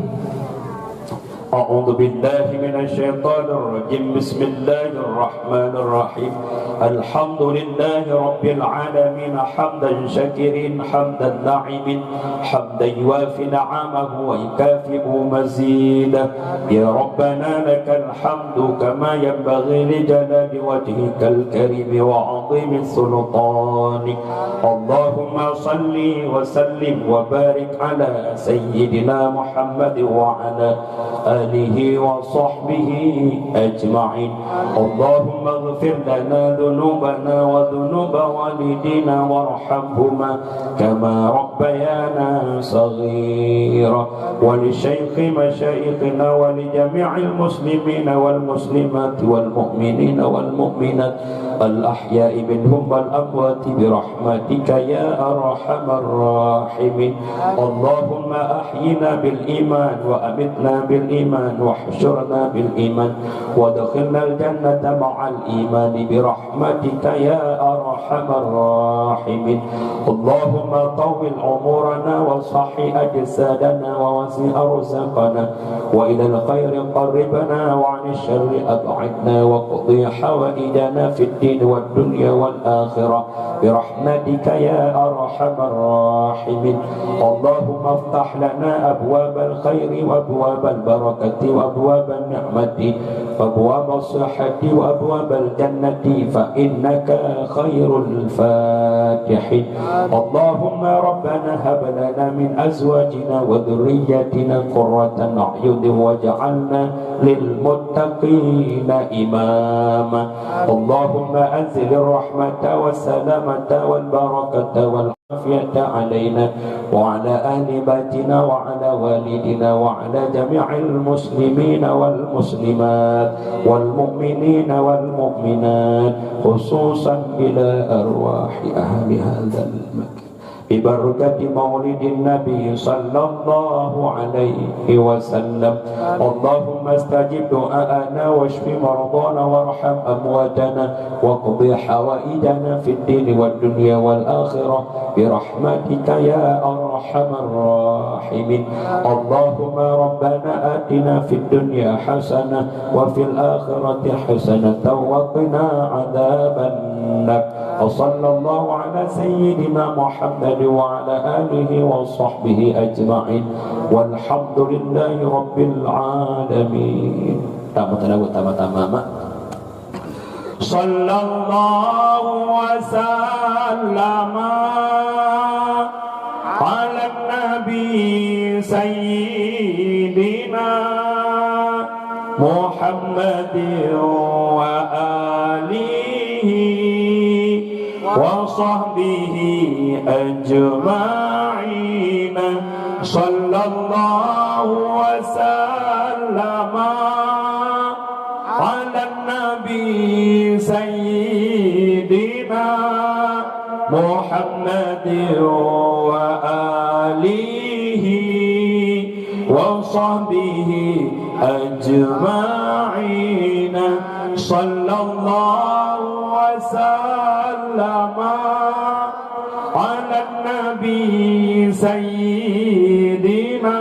أعوذ بالله من الشيطان الرجيم. بسم الله الرحمن الرحيم. الحمد لله رب العالمين، حمدا شاكرين، حمدا ناعمين، حمدا يوافي نعمه ويكافئ مزيده. يا ربنا لك الحمد كما ينبغي لجلال وجهك الكريم وعظيم سلطانك. اللهم صل وسلم وبارك على سيدنا محمد وعلى آله وصحبه أجمعين. اللهم اغفر لنا ذنوبنا وذنوب والدينا وارحمهما كما ربيانا صغيرا. ولشيخ مشايخنا ولجميع المسلمين والمسلمات والمؤمنين والمؤمنات الأحياء منهم والأموات برحمتك يا أرحم الراحمين. اللهم أحينا بالإيمان وأمتنا بالإيمان واحشرنا بالإيمان وأدخلنا الجنة مع الإيمان برحمتك يا أرحم الراحمين. اللهم طول عمرنا وصح أجسادنا ووسع أرزاقنا وإلى الخير قربنا وعن الشر أبعدنا واقض حوائجنا في الدين والدنيا والآخرة برحمتك يا أرحم الراحمين. اللهم افتح لنا أبواب الخير وأبواب البركة وأبواب النعمة وأبواب الصحة وأبواب الجنة فإنك خير الفاتحين. اللهم ربنا هب لنا من أزواجنا وذرياتنا قرة أعين واجعلنا للمتقين إماما. اللهم أنزل الرحمة والسلامة والبركة والعافية علينا وعلى أهل بيتنا وعلى والدنا وعلى جميع المسلمين والمسلمات والمؤمنين والمؤمنات، خصوصا إلى أرواح أهل هذا المكان. ببركة مولد النبي صلى الله عليه وسلم. اللهم استجب دعاءنا واشف مرضانا وارحم أمواتنا واقض حوائجنا في الدين والدنيا والآخرة برحمتك يا أرحم الراحمين. اللهم ربنا آتنا في الدنيا حسنة وفي الآخرة حسنة وقنا عذاب النار. وصلى الله على سيدنا محمد وعلى آله وصحبه أجمعين. والحمد لله رب العالمين. Tama tadawut, tama-tama, mak. صلى الله وسلم على النبي سيدنا محمد وآله وصحبه أجمعين. صلى الله وسلم على النبي سيدنا محمد وآله وصحبه أجمعين. صلى الله وسلم على النبي سيدنا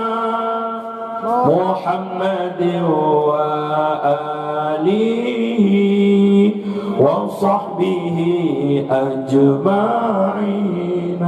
محمد وآله وصحبه أجمعين.